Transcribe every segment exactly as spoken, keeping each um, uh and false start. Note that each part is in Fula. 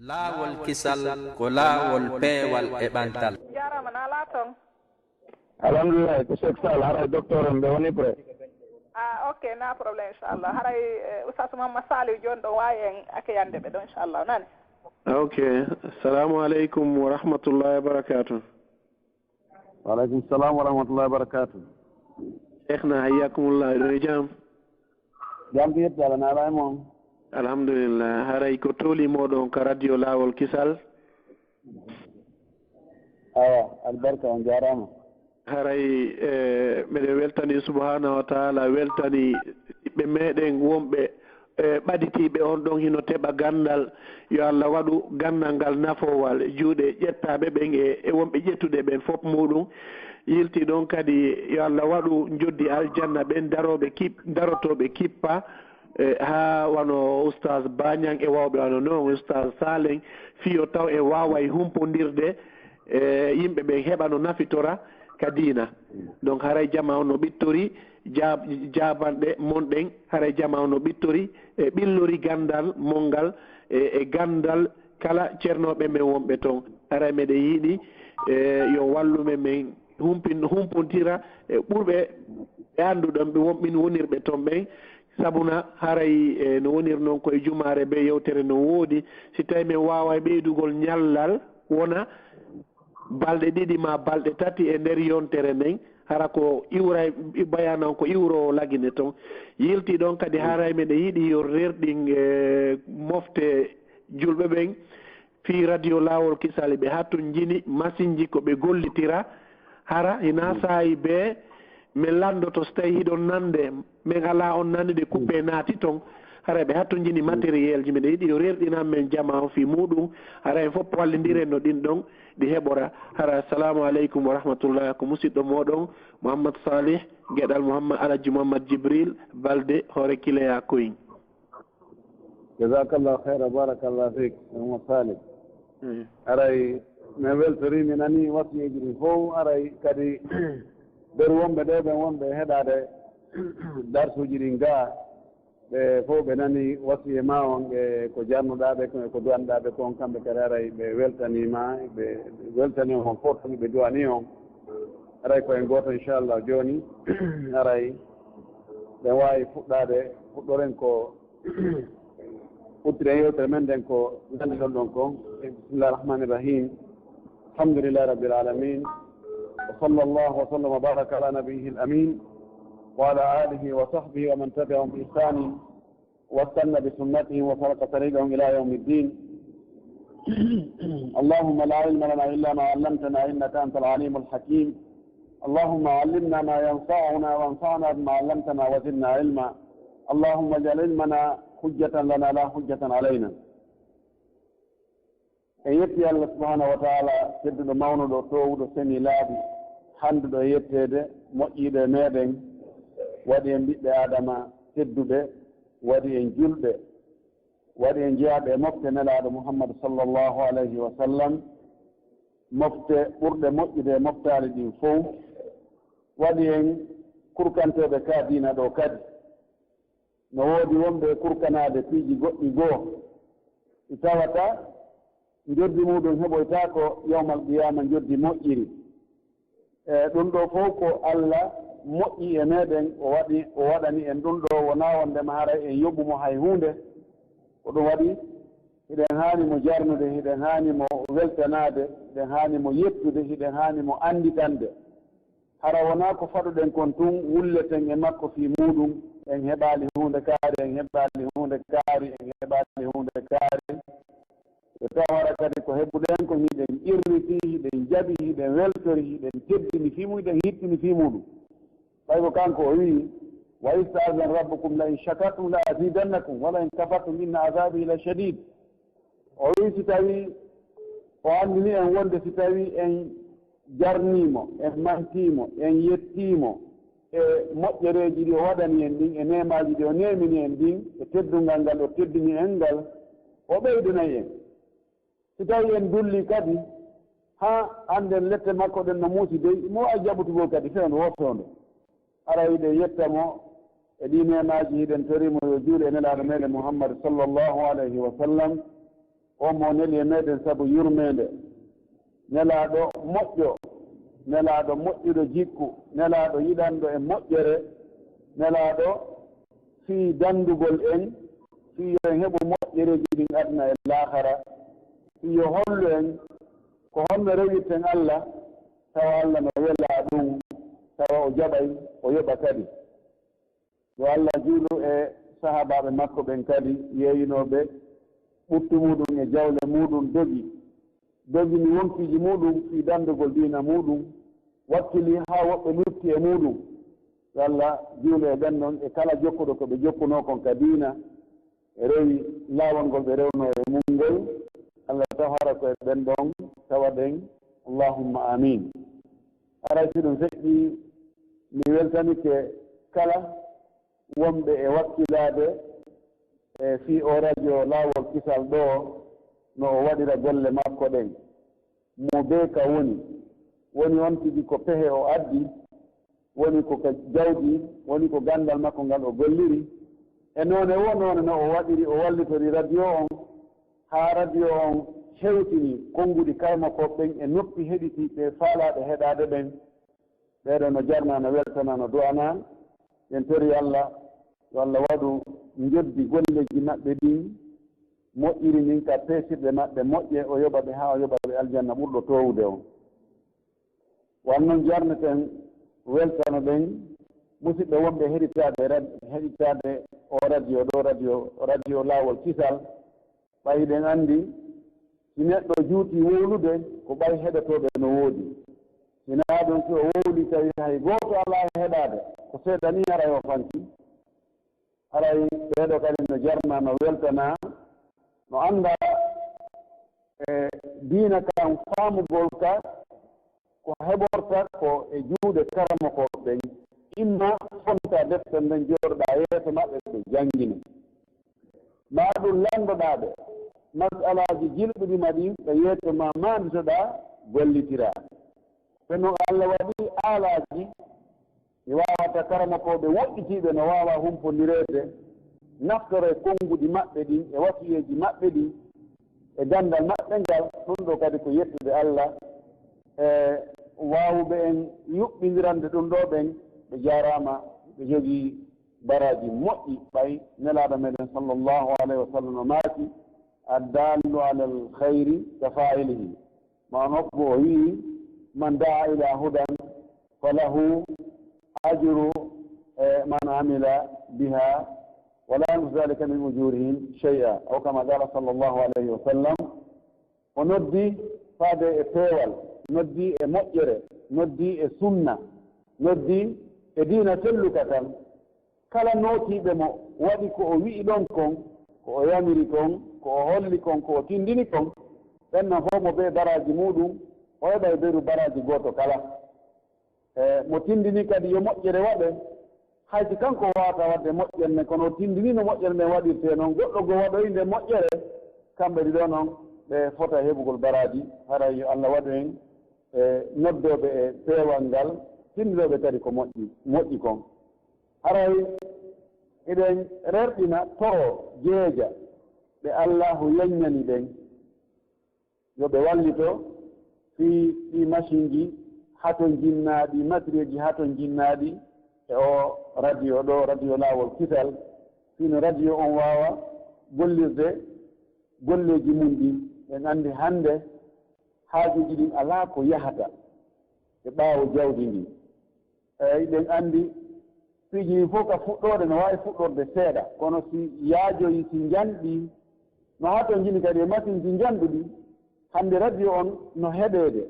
Laawol kisal ko laawol peewal e ɓantal. Jaaraama, na alaa toon? Alhamdulillahi, ko Cheikh Sall, haray docteur en ɓe woni prêt. Ah, ok, na problème, inchallah. Haray eh, Oustaz Mouhammad Saliou jooni ɗo waawi en accueillande ɓe ɗo, inchallah, nani? Ok. Assalamu aleykum wa rahmatullahi wa barakatuh. Wa aleykum salam wa rahmatullahi wa barakatuh. Cheikhna, hayyakumullah, ɗo e jam? Jam ko yetti Allah, na alaa e mon? Alhamdulillah. Haray ko toli moɗon ka radio Laawol Kisal? Awa, albarka, on jaaraama. Haray eh, meɗen weltani subhanahu wa taala, weltani ɓiɓɓe meɗen wonɓe eh, ɓaditiiɓe on ɗon hino teɓa ganndal. Yo Allah waɗu ganndal ngal nafoowal juuɗe ƴettaaɓe ɓen e, e wonɓe ƴettude ɓen fof muɗum. Yilti ɗon kadi yo Allah waɗu njoddi aljanna ɓen darooɓe kip-, darotooɓe kippa. Eh, haa wano Oustaz Bañang e wawɓe wano noon, Oustaz Salen, fiyo taw e waaway humpondirde e yimɓe ɓen heɓa no nafitora ka diina. Donc haray jama on no ɓittori ja-, jaabanɗe mon ɗen, haray jama on no ɓittori e ɓillori ganndal mon ngal e, e ganndal kala ceernooɓe men wonɓe toon. Haray meɗen yiɗi e, yo wallu men men humpin-, humpontira e ɓurɓe ɓe annduɗon ɓe wonɓin wonirɓe toon ɓen. Sabuna haray e, no woniri noon koye jumaare bee yewtere no woodi. Si tawii men waaway ɓeydugol ñallal wona balɗe ɗiɗi maa balɗe tati e nder yontere nden, hara ko iwra, bayanan ko iwroowo Lagine toon. Yilti ɗon kadi haray meɗen yiɗi yo rerɗin e, mofte julɓe ɓen fii radio Laawol Kisal, ɓe hattunjini masinji ko ɓe gollitira. Hara hina saayi bee men lanndoto si tawii hiɗon nande, men alaa on nannude kuppe naati ton. Haray ɓe hattunjini matériel ji, miɗo yiɗi yo rerɗinan men jama on fii muuɗum. Hara en fof wallindiren no ɗin ɗon ɗi heɓora. Hara, assalamu aleykum wa rahmatullah, ko musiɗɗo mooɗon Mouhammad Salih, geɗal Mouhammad, Alhaji Mouhammad Jibril Balde, hoore Kileya Koyin. Jazakallahu khayra, barakallahu fik, Mouhammad Salih. Haray men weltori, mi nani wasiyeeji ɗin fof, haray kadi nder wonɓe ɗo ɓen wonɓe heɗaade darsuuji ɗin gaa, ɓe fof ɓe nani wasiye ma on e ko jarnuɗaa ɓe kon e ko du'anɗaa ɓe kon, kamɓe kadi haray ɓe weltanii ma, ɓe weltanii on fof tagi ɓe du'anii on. Haray ko en gooto inchallah jooni, haray ɓe waawi fuɗɗaade, fuɗɗoren ko Uddiren yewtere men nden ko nanndiɗon ɗon kon. Bismillahi rahmani rahim. Alhamdulillahi rabbil alamin. Wa sallallahu wa sallam wa baraka ala nabiyyihi al-amin wa ala alihi wa sahbihi wa man tabi'ahum bi ihsanin wa istanna bi sunnatihim wa salaka tariqahum ila yawmi ddin. اللهم لا علم لنا إلا ما علمتنا إنك أنت العليم الحكيم. اللهم علمنا ما ينفعنا وانفعنا بما علمتنا وزدنا علما. اللهم اجعل علمنا حجة لنا لا حجة علينا. En yetti Allah subhanahu wa ta'ala, tedduɗo mawnuɗo, toowuɗo, seni laabi, handuɗo e yetteede, moƴƴiiɗo e meeɗen, waɗi en ɓiɓɓe Aadama tedduɓe, waɗi en julɓe, waɗi en jeyaaɓe e mofte Nelaaɗo Muhammad sallallahu alayhi wa sallam, mofte ɓurɗe moƴƴude e moftaali ɗin fow, waɗi en kurkanteeɓe ka diina ɗo kadi. No woodi wonɓe e kurkanaade piiji goɗɗi goo, ɗi tawata njoddi muuɗum heɓoytaako yawmal qiyaama njoddi moƴƴiri. E ɗum ɗoo fof ko Alla moƴƴi e meeɗen, o waɗi, o waɗani en ɗum ɗoo, wonaa wonndema haray en yoɓu mo hay huunde. Ko ɗum waɗi hiɗen haani mo jarnude, hiɗen haani mo weltanaade, hiɗen haani mo yettude, hiɗen haani mo annditande. Hara wonaa ko faɗuɗen kon tun wulleten e makko fii muuɗum, en heɓaali huunde kaari, en heɓaali huunde kaari, en heɓaali huunde kaari. Yo taw hara kadi ko heɓuɗen kon hiɗen qirritii, hiɗen jaɓi, hiɗen weltori, hiɗen teddini fii mum, hiɗen hittini fii muuɗum. Ɓay ko kanko o wi'i, وإذ تأذن ربكم لئن شكرتم لأزيدنكم ولئن كفرتم إن عذابي لشديد. O wi'i si tawii o anndini en wonde si tawii en jarnii mo, en mantii mo, en yettii mo e moƴƴereeji ɗi o waɗani en ɗin, e neemaaji ɗi o neemini en ɗin, e teddungal ngal o teddini en ngal, o ɓeydanay en. Si tawii en dullii kadi, haa annden lette makko ɗen no muusi dey, mo wawi jaɓutugol kadi fewndo woo fewndo. Haray hiɗen yetta mo e ɗii neemaaji, hiɗen tori mo yo juulu e Nelaaɗo meeɗen Muhammad sallallahu alayhi wa sallam. On mo neli e meɗen sabu yurmeende, nelaaɗo moƴƴo, nelaaɗo moƴƴuɗo jikku, nelaaɗo yiɗanɗo e moƴƴere, nelaaɗo fii danndugol en, fii yo en heɓu moƴƴereeji ɗin aduna e laakara, fii yo hollu en ko honno rewirten Alla, tawa Alla no welaa ɗum, tawa o jaɓay, o yoɓa kadi. Yo Alla juulu e sahaabaaɓe makko ɓen kadi yeeyunooɓe ɓuttu muuɗum e jawle muuɗum dogi, dogini wonkiiji muuɗum fii danndugol diina muuɗum, wakkili haa woɓɓe lutti e muuɗum. Yo Alla juulu e ɓen ɗon e kala jokkuɗo ko ɓe jokkunoo kon ka diina, e rewi laawol ngol ɓe rewnoo e mum ngol. Alla taw hara ko e ɓen ɗon tawa ɗen. Allahumma amin. Haray si ɗum feƴƴi, mi weltanike kala wonɓe e wakkilaade e fii o radio Laawol Kisal ɗoo no o waɗira golle makko ɗen. Mo bee ka woni, woni on tigi ko pehe o addi, woni ko ka jawdi, woni ko ganndal makko ngal o golliri. E noone woo noone no o waɗiri, o wallitori radio on, haa radio on hewtini konnguɗi karamokooɓe ɓen e noppi heɗitiiɓe faalaaɓe heɗaade ɓen. Ɓee ɗoo no jarnaa, no weltanaa, no du'anaa. En tori Alla, yo Alla waɗu njoddi golleeji maɓɓe ɗin moƴƴiri ndin ka peesirɗe maɓɓe moƴƴe, o yoɓa ɓe haa o yoɓa ɓe aljanna ɓurɗo toowude on. Wan non jarneten, weltanoɗen musidɓe wonɓe heɗitaade rad-, heɗitaade o radio ɗoo, radio, radio Laawol Kisal. Ɓay hiɗen anndi, si neɗɗo juutii wowlude, ko ɓay heɗotooɓe no woodi. Sinaa ɗum, si o wowlii tawi hay gooto alaa e heɗaade, ko seeɗa nii haray o fanti. Haray ɓee ɗoo kadi no jarnaa, no weltanaa, no anndaa e diina kan faamugol ka, ko heɓorta ko e juuɗe karamokooɓe ɓen, imma fonta defte nden jooɗoɗaa yeeso maɓɓe ɓe janngina, maa ɗum lanndoɗaa ɓe masalaaji jilɓuɗi ma ɗin ɓe yeeso ma maanditoɗaa gollitiraa. Kono Alla waɗi aalaaji ɗi waawata karamokooɓe woɗɗitiiɓe no waawa humpondireede, naftoro e konnguɗi maɓɓe ɗin e wasiyeeji maɓɓe ɗin e ganndal maɓɓe ngal. Ɗum ɗoo kadi ko yettude Alla e waawuɓe en yuɓɓindirande ɗum ɗoo ɓen. Ɓe jaaraama, ɓe jogii baraaji moƴƴi, ɓay Nelaaɗo meɗen sallallahu alayhi wa sallam no maaki, "Addaallu alal khayri ka faa'ilihi." Maa nokku o wi'i, "Man da'a ila hudan falahu ajru, eh, man amila biha, wa la yanqusu dhalika min ujurihim shay'a." Aw kama qala sallallahu alayhi wa sallam. O noddi faade e peewal, noddi e moƴƴere, noddi e sunna, noddi e diina selluka kan. Kala nootiiɓe mo waɗi ko o wi'i ɗon kon, ko o yamiri kon, ko o holli kon, ko o tindini kon, ɓen non fow mo bee baraaji muuɗum, o heɓay beru baraaji gooto kala. E mo tindini kadi yo moƴƴere waɗe, hay si kanko waawata waɗde moƴƴere nden, kono o tindini no moƴƴere nden waɗirtee non, goɗɗo goo waɗoyi nde moƴƴere, kamɓe ɗiɗo non ɓe fota heɓugol baraaji. Haray yo Alla waɗu en e noddooɓe e peewal ngal, tindinooɓe kadi ko moƴƴi, moƴƴi kon. Haray hiɗen rerɗina toro jeeja ɓe Allaahu yanñani ɓen, yo ɓe wallito fii ɗii masinji hatonjinnaaɗi, matireeji hatonjinnaaɗi e oo radio ɗoo, Radio Laawol Kisal, fii no radio on waawa gollirde golleeji mun ɗin. En anndi hannde haajuuji ɗin alaa ko yahata e ɓaawo jawdi ndin. Eey, eɗen anndi piiji ɗin fof ka fuɗɗoode no waawi fuɗɗorde seeɗa, kono si yaajoyi, si njanɗi, no hatonjini kadi e masinji njanɗuɗi, hannde radio on no heɗeede.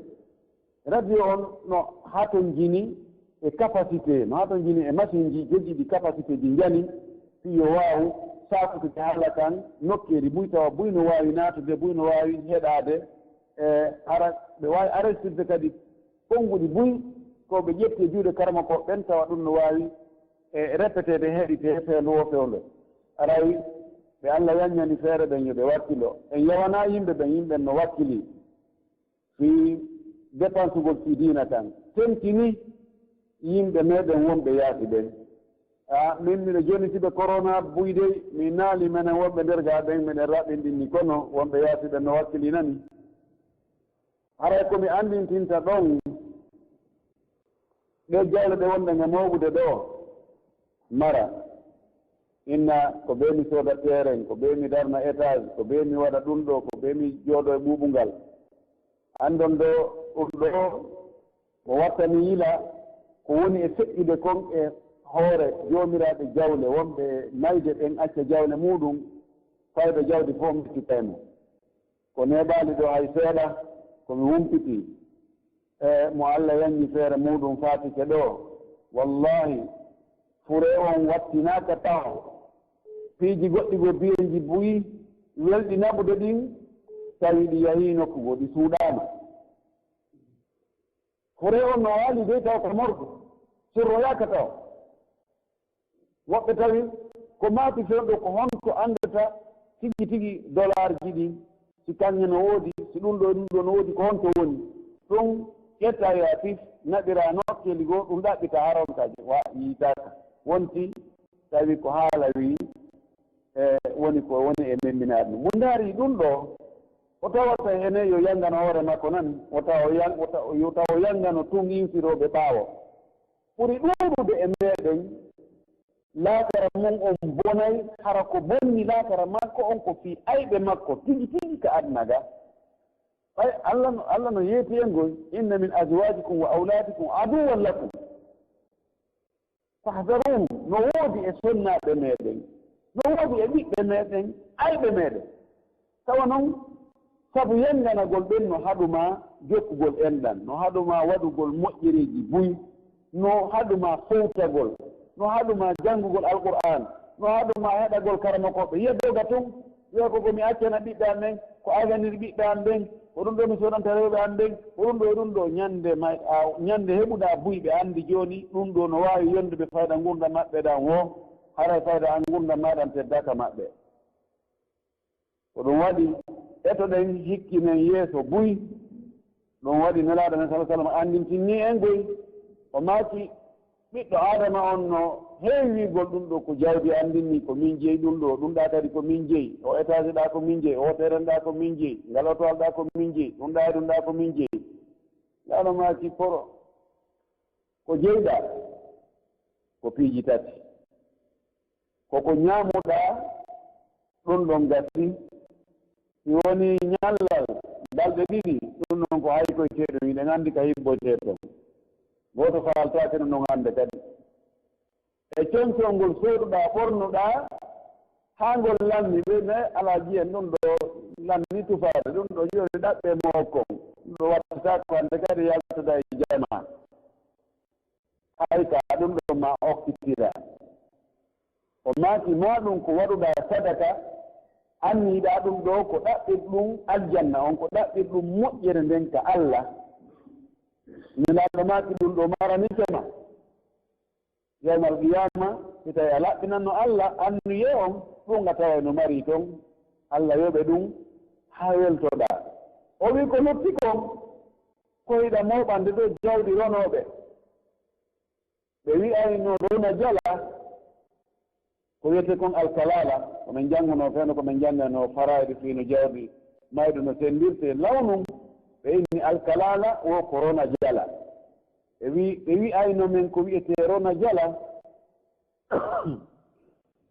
Radio on no hatonjini e capacité, no hatonjini e masinji jogiiɗi capacité ji njani, fii yo waawu saakutude haala kan nokkeeli buy, tawa buy no waawi naatude, buy no waawi heɗaade, e hara ɓe waawi arestirde kadi konnguɗi buy, ko ɓe ƴetti e juuɗe karamokooɓe ɓen, tawa ɗum no waawi e repeteede, heɗitee fewndo woo fewndo. Aray ɓe Alla yanñani feere ɓen yo ɓe wakkilo. En yawanaa yimɓe ɓen, yimɓe no wakkilii fii depansugol fii diina kan, tentini yimɓe meɗen wonɓe yaasi ɓen. A, min miɗo jonnitiɓe korona buy dey, mi naali menen wonɓe nder gaa ɓen, miɗen raɓɓinɗinni, kono wonɓe yaasi ɓen no wakkilinani. Haray ko mi anndintinta ɗon, ɗee jawle ɗe wonɗen e mooɓude ɗoo, mara. Inna ko bee mi sooda teeren, ko bee mi darna étage, ko bee mi waɗa ɗum ɗoo, ko bee mi jooɗo e ɓuuɓungal. Anndon ɗoo, ɗum ɗoo, o wattani yila ko woni e feƴƴude kon e hoore joomiraaɓe jawle wonɓe e mayde ɓen acca jawle muuɗum, fayɓe jawdi fof mettitay mo. Ko neeɓaali ɗoo hay seeɗa, ko mi wumpitii e mo Alla yaññi feere muuɗum faatike ɗoo. Wallaahi, fure on wattinaaka taho. Piiji goɗɗi goo biyeeji buy welɗi naɓude ɗin, tawi ɗi yahii nokku goo, ɗi suuɗaama. Fure on no waali dey taw ka morgue, surroyaaka taw. Woɓɓe tawi ko maati fewndo ko honto anndata tigi tigi dolaarji ɗin, si kaŋŋe no woodi, si ɗum ɗoo e ɗum ɗoo no woodi, ko honto woni. Ɗum ƴetta e a pif, naɓira nokkeeli goo, ɗum ɗaɓɓita haronta wa yiitaaka. Wonti tawi ko haala wi, e, woni ko woni e memminaade ɗum. Mo ndaari ɗum ɗoo, o tawata ene yo yanngano hoore makko nan, o tawa o yan-, o tawa, yo tawa o yanngano tun infirooɓe ɓaawo. Ɓuri ɗuuɗude e meɗen, laakara mun on bonay, hara ko bonni laakara makko on ko fii ayɓe makko tigi tigi ka aduna ga. Ɓay Alla no, Alla no yeeti en ngoy, "Inna min azwajikum wa awladikum aduwwan lakum." Fahdaruhum, no woodi e sonnaaɓe meɗen, no woodi e ɓiɓɓe meɗen, ayɓe meɗen. Tawa non, sabu yannganagol ɓen no haɗu maa jokkugol enɗan, no haɗu maa waɗugol moƴƴereeji buy, no haɗu maa fowtagol, no haɗu maa janngugol Alqur'aan, no haɗu maa heɗagol karamokooɓe. Yiya doga tun, wiya ko, ko mi accana ɓiɓɓe an ɓen, ko aganir ɓiɓɓe an ɓen, ko ɗum ɗoo mi soodanta rewɓe an ɓen, ko ɗum ɗoo e ɗum ɗoo. Ñande may-, a, ñande heɓuɗaa buy, ɓe anndi jooni ɗum ɗoo no waawi yondude fayda ngurndan maɓɓe ɗan woo, haray fayda an ngurndan maa ɗan teddaaka maɓɓe. Ko ɗum waɗi, etoɗen, hikkinen yeeso buy. Ɗum waɗi Nelaaɗo men, sallallahu alaihi wasallam, anndintinni en goy. O maaki, ɓiɗɗo Aadama on no heewi wi'ugol ɗum ɗoo ko jawdi an ndin ni, ko min jeyi ɗum ɗoo, ɗum ɗaa kadi ko min jeyi, o étage ɗaa ko min jeyi, o terrain ɗaa ko min jeyi, ngal otowal ɗaa ko min jeyi, ɗum ɗaa e ɗum ɗaa ko min jeyi. Nelaaɗo maaki, poro, ko jeyɗaa, ko piiji tati. Koko ñaamuɗaa, ɗum ɗon gasi. Si woni ñallal, balɗe ɗiɗi, ɗum ɗon ko haykoyteeɗo, hiɗen anndi ka hibboytee ton. Gooto faaltaake ɗum ɗon hannde kadi. E coñcol ngol sooduɗaa, ɓornuɗaa, haa ngol lanni, ɓe ne alaa jiyen ɗum ɗo lanni tufaade, ɗum ɗo jooni ɗaɓɓe mookon. Ɗum ɗo wattataako hannde kadi yaltoda e jamaa. Hay ka ɗum ɗo ma okkitira. O maaki, maa ɗum ko waɗuɗaa sadaka, anniyiɗaa ɗum ɗo ko ɗaɓɓir ɗum aljanna on, ko ɗaɓɓir ɗum moƴƴere nden ka Alla. Nelaaɗo maaki, ɗum ɗo maranike ma. Yawmal qiyaama, si tawi a laɓɓinanno Alla anniyee on, ɗum a taway no mari ton, Alla yoɓe ɗum haa weltoɗaa. O wi'i, ko lutti kon, ko hiɗa mooɓande ɗo jawdi ronooɓe. Ɓe wi'ayno rona jala, ko wiyetee kon alkalaala, ko min janngunoo fewndo, ko min jannganoo faraayde fii no jawdi mayɗo no senndirtee. Lawnum, ɓe inni alkalaala, wo ko rona jala. Ɓe wi-, ɓe wi'ayno men ko wiyetee rona jala.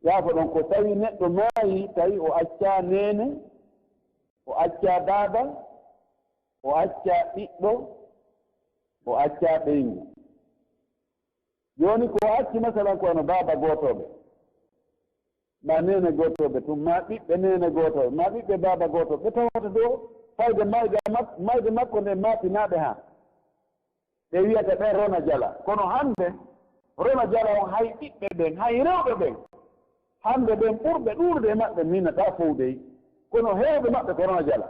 Yaafo ɗon, ko tawi neɗɗo maayi, tawi o accaa neene, o accaa baaba, o accaa ɓiɗɗo, o accaa ɓeyngu. Jooni ko o acci, masalan, ko wano baaba gootooɓe, maa neene gootooɓe tun, maa ɓiɓɓe neene gootooɓe, maa ɓiɓɓe baaba gootooɓe, ɓe tawata ɗo fayde mayde mak-, mayde makko nden maatinaaɓe haa ɓe wiyata ɓen rona jala. Kono hannde, rona jala on hay ɓiɓɓe ɓen, hay rewɓe ɓen, hannde ɓen ɓurɓe ɗuuɗude e maɓɓe miinataa fow dey, kono heewɓe maɓɓe ko rona jala.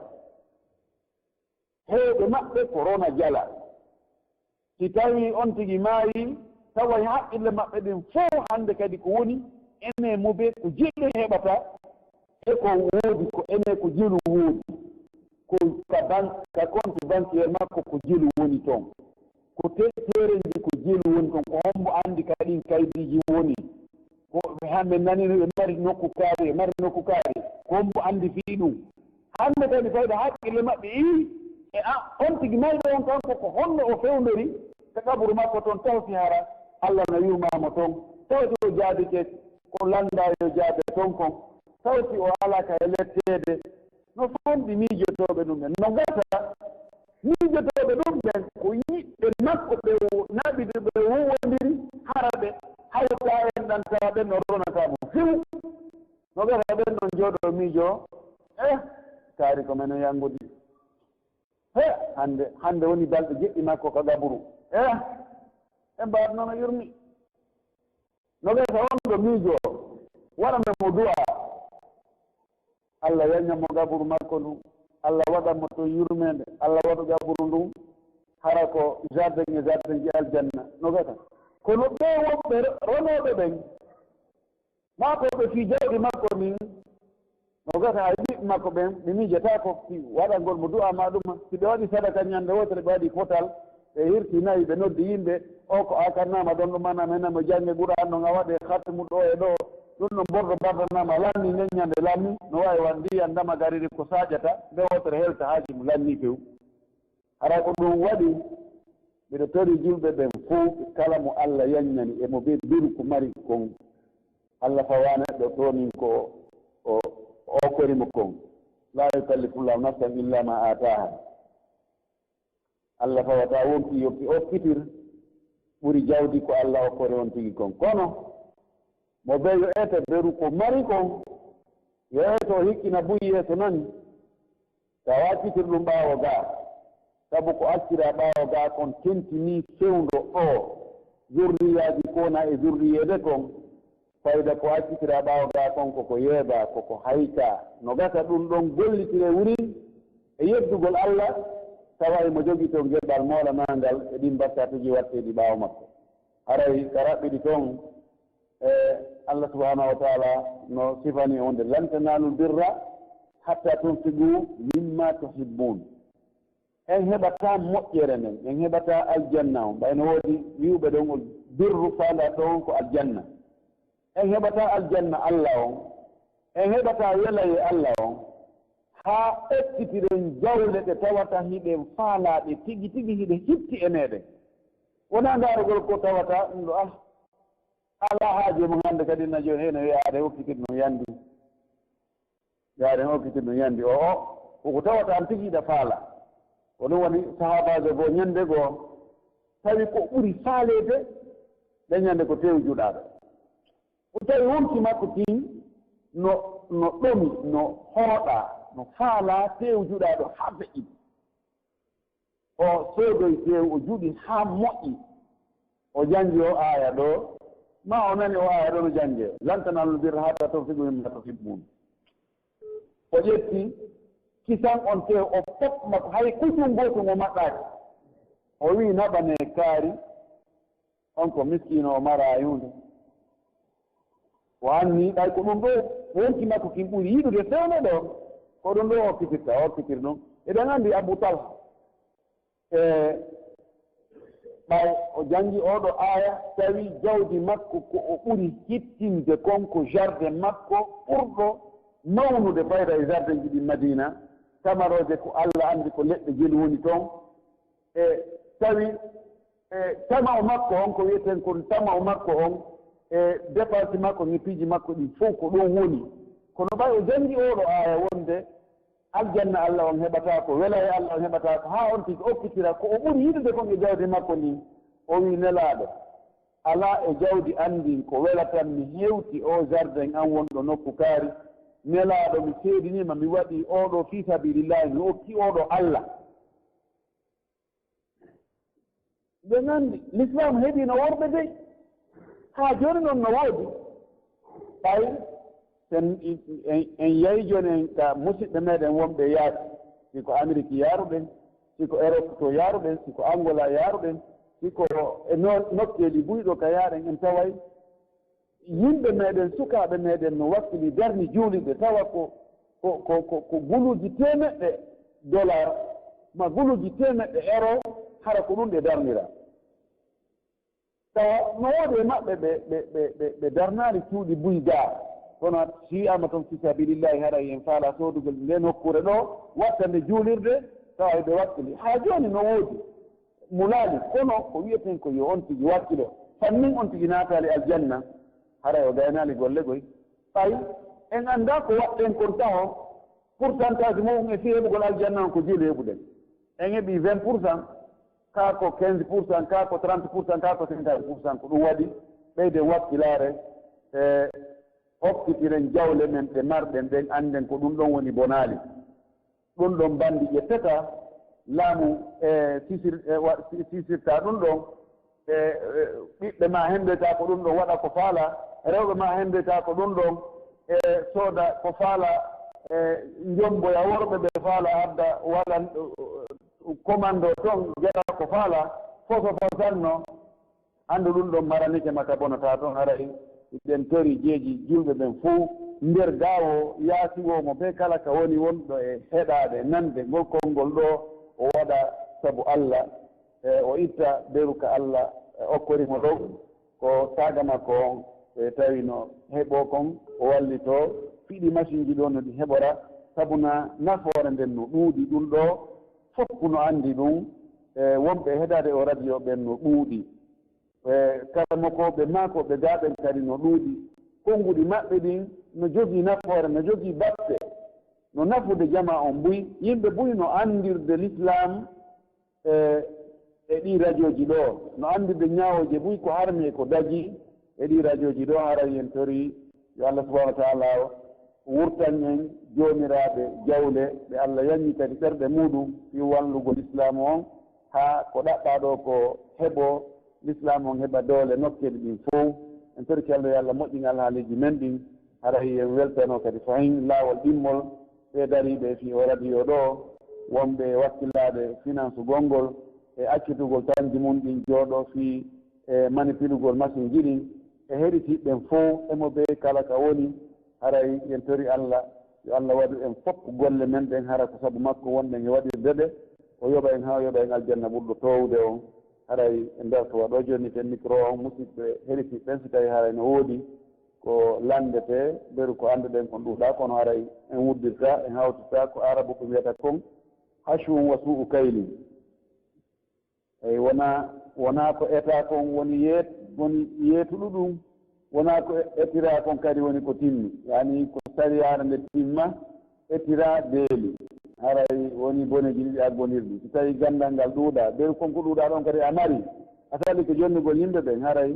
Heewɓe maɓɓe ko rona jala. Si tawii on tigi maayii, tawa e haqqille maɓɓe ɗen fow hannde kadi ko woni, enee mo be ko jelu heɓata, e ko woodi ko enee ko jelu woodi. Ko ka ban-, ka compte bancaire makko ko jelu woni ton. Ko te-, teerenji ko jelu woni ton. Ko hombo anndi ka ɗin kaydiiji woni? Ko ɓe hannde nani no ɓe mari nokku kaari, ɓe mari nokku kaari. Ko mbo anndi fii ɗum. Hannde kadi fayda hakkille maɓɓe ii, e a, on tigi mayɗo on kanko ko honno o fewndori ka qaburu makko ton, taw si hara Allah no yurmaa mo ton, taw si o jaabike ko lannda yo jaabe ton kon, taw si o alaa ka e letteede. No famɗi miijotooɓe ɗum ɓen. No gasa miijotooɓe ɗum ɓen ko yiɓɓe makko ɓe wo-, naɓi ɓe, ɓe wowondiri, hara ɓe hawta en ɗan tawa ɓen no ronata mo few. No gasa ɓen non jooɗo miijo, eh, kaari ko men o yanngudi. He, hannde, hannde woni balɗe jeɗɗi makko ka gaburu. Eh, en mbaat noon o yurmi. No gasa on ɗo miijo, waɗana mo du'a. Allah yanña mo gaburu makko ndun. Allah waɗan mo ton yurmeende. Allah waɗu gaburu ndun hara ko jardin e jardinji aljanna. No gasa. Kono ɓee woɓɓe ro-, ronooɓe ɓen, maa ko ɓe fii jawdi makko ndin, no gasa hay ɓiɓɓe makko ɓen, ɓe miijataako fii waɗangol mo du'a maa ɗuma. Si ɓe waɗi sadaka ñande wootere, ɓe waɗi potal, ɓe hirti nayi, ɓe noddi yimɓe, o ko akannaama ɗon ɗum, maanaam, enen mo jannge Qur'aan ɗon, a waɗe khatmu ɗo e ɗo, ɗum ɗon bordo mbardannaama, lanni nden ñande lanni, no waawi wa ndiyan ndama gariri ko saaƴata, nde wootere helta haaji mo lanni few. Hara ko ɗum waɗi, miɗo tori julɓe ɓen fow, kala mo Allah yanñani e mo be biru ko mari kon, Allah fawa neɗɗo toonin ko o, o okkori mo kon. La yukallifu Llahu nafsan illa ma ataaha. Allah fawata wonki yoppi okkitir ɓuri jawdi ko Allah okkori on tigi kon. Kono mo be yo ete beru ko mari kon, yo eto hikkina buy yeeso nani. Tawa accitir ɗum ɓaawo gaa, sabu ko accira ɓaawo gaa kon tentinii fewndo ɗoo zurriyaaji kona e zurriyeede kon. Fayda ko accitira ɓaawo gaa kon ko ko yeebaa, ko ko haykaa. No gasa ɗum ɗon gollitire wurin e yeddugol Allah, tawa imo jogii ton geɓal moolanaangal e ɗin bakkatuuji watteeɗi ɓaawo makko. Haray ka raɓɓiɗi ton, e Allah subhanahu wa taala no sifani on de, "Lan tanaalul birra hatta tunfiqu mimma tuhibbun." En heɓataa moƴƴere nden, en heɓataa aljanna on. Ɓay no woodi wi'uɓe ɗon o birru faandaa ɗon ko aljanna. En heɓataa aljanna Allah on. En heɓataa welayee Allah on. Haa ekkitiren jawle ɗe tawata hiɗen faalaa ɗe tigi tigi, hiɗe hitti e meɗen. Wonaa ndaarugol ko tawata ɗum ɗo, ah, alaa haaje mum hannde kadi na jooni heno wi'aade hokkitir no yandi. Yaaren okkiti no yandi o, o, ko ko tawata an tigi iɗa faala. Ko ɗum woni sahaabaajo goo ñande goo tawi ko ɓuri faaleede ɗe ñande ko teewu juɗaaɗo. O tawi wonki makko kin no, no ɗomi, no hooɗa, no faala teewu juɗaaɗo haa feƴƴi. O soodoy teewu, o juɗi haa moƴƴi. O janngi o aaya ɗo, ma o nani o aaya ɗo no janngee, "Lan tanaalul birra hattaa tunfiqu mimmaa tuhibbun." O ƴetti kisan on teewu, o pop makko, hay ko junngo gooto ngo maɓɓaaki. O wi'i, "Naɓanee kaari, on ko miskiino, o maraa e huunde." O anni ɓay ko ɗum ɗo wonki makko kin ɓuri yiɗude fewndo ɗo, ko ɗum ɗo o okkitirta, o okkitir ɗum. Eɗen anndi Abu Talha, e ɓay o janngi oo ɗo aaya, tawi jawdi makko ko o ɓuri hittinde kon ko jardin makko ɓurɗo mawnude fayda e jardinji ɗi Madina, tamarooje ko Alla anndi ko leɗɗe jelu woni toon, e tawi e tama'u makko on, ko wi'eten kon tama'u makko on, e dépense makko, e piiji makko ɗin fof ko ɗon woni. Kono ɓay o janngi oo ɗo aaya wonde aljanna Alla on heɓataa ko, welayee Alla on heɓataa ko, haa on tigi okkitira ko o ɓuri yiɗude kon e jawdi makko ndin, o wi'i, "Nelaaɗo, alaa e jawdi an ndin ko welatammi hewti oo jardin an wonɗo nokku kaari. Nelaaɗo, mi seediniima mi waɗii oo ɗo fii sabiilillaahi, mi okki oo ɗo Alla." Ɓe nganndi, Lislaam heɓiino worɓe dey. Haa jooni noon no woodi. Ɓay sen, en, en yahi jooni en ka musidɓe meeɗen wonɓe yaasi, si ko Amerik yaaruɗen, si ko Erop to yaaruɗen, si ko Angola yaaruɗen, si ko e no-, nokkeeli buy ɗo ka yaaɗen, en taway yimɓe meeɗen, sukaaɓe meeɗen no wakkili darni juulirde, tawa ko, ko, ko, ko, ko guluuji teemeɗɗe dollar, ma guluuji teemeɗɗe euro, hara ko ɗum ɗe darnira. Tawa no woodi e maɓɓe ɓe, ɓe, ɓe, ɓe, ɓe darnaali cuuɗi buy gaa, kono si wiyaama toon fi sabilillahi, haray en faalaa soodugol nde nokkuure ɗo, watta nde juulirde, tawa eɓe wakkili. Haa jooni no woodi mulaali, kono ko wiyeten ko yo on tigi wakkilo, fannin on tigi naataali aljanna, haray o gaynaali golle goy. Ɓay en anndaa ko waɗɗen kon taho, pourcentage mum e fii heɓugol aljanna on ko juuli heɓuɗen. En heɓii vingt pour cent, kaa ko quinze pour cent, kaa ko trente pour cent, kaa ko cinquante pour cent. Ko ɗum waɗi ɓeyden wakkilaare e hokkitiren jawle men ɗe marɗen ɗen, annden ko ɗum ɗon woni bonaali. Ɗum ɗon banndi ƴettata laamu e sisir-, e wa-, si-, sisirta ɗum ɗon. E, e, ɓiɓɓe ma hemmbeta ko ɗum ɗon waɗa ko faala, rewɓe ma hemmbeta ko ɗum ɗon, e, sooda ko faala, e, njomboya worɓe ɓe faala adda waɗan, e, commando toon, jeya ko faala, foso fosanno. Anndu ɗum ɗon maranike ma ka bonata toon, haray hiɗen tori jeeji juulɓe ɓen fow nder gaawo yaasi woo mo bee kala ka woni wonɗo e heɗaade, nande ngol konngol ɗoo o waɗa sabu Alla. E o itta beru ka Alla e okkori mo ɗon, ko saaga makko on, e tawi no heɓoo kon, o wallitoo, fiɗi masinji ɗoo no ɗi heɓora, sabu na nafoore nden no ɗuuɗi, ɗum ɗoo fof no anndi ɗum, e wonɓe heɗaade o radio ɓen no ɗuuɗi, e karamokooɓe maako ɓe gaa ɓen kadi no ɗuuɗi, konnguɗi maɓɓe ɗin no jogii nafoore, no jogii batte, no nafude jamaa on buy, yimɓe buy no anndirde lislaam, e, e ɗii rajooji ɗoo, no anndirde ñaawooje buy ko harmi e ko dagi e ɗii rajooji ɗoo, haray en torii yo Allah subhanahu wa taala wurtan en joomiraaɓe jawle, ɓe Allah yanñi kadi ɓerɗe muuɗum fii wallugol lislaamu on, haa ko ɗaɓɓaa ɗoo ko heɓoo, lislaamu on heɓa doole nokkeeli ɗin fow. En torike Allah yo Allah moƴƴin alhaaliiji men ɗin, haray en weltanoo kadi fahin laawol ɗimmol ɓee dariiɓe fii oo radio ɗoo, wonɓe wakkilaaɓe finansugol ngol e accitugol tanji mum ɗin jooɗoo fii e manipilugol masinji ɗin, e heɗitiiɓe ɓen fow e mo bee kala ka woni, haray en tori Allah, yo Allah waɗu en fof golle men ɗen hara ko sabu makko wonɗen e waɗirde ɗe, o yoɓa en haa o yoɓa en aljanna ɓurɗo toowude on. Haray e nder to waɗoo jooni ten micro on, musidɓe heɗitiiɓe ɓen, si tawii haray no woodi ko lanndetee, beru ko annduɗen kon ɗuuɗaa, kono haray en wuddirta, en hawtirta ko Aarabuɓe wiyata kon hashwun wa su'u kaylin. Eyi, wonaa, wonaa ko etaa kon woni yeet-, woni yeetuɗo ɗum, wonaa ko etiraa kon kadi woni ko timmi. Yaani ko sariyaare nde timma, etiraa beeli. Haray woni boneeji ɗiɗi aggondirɗi. Si tawii ganndal ngal ɗuuɗaa, beru kon ko ɗuuɗaa ɗon kadi a mari, a sali ko jonnugol yimɓe ɓen, haray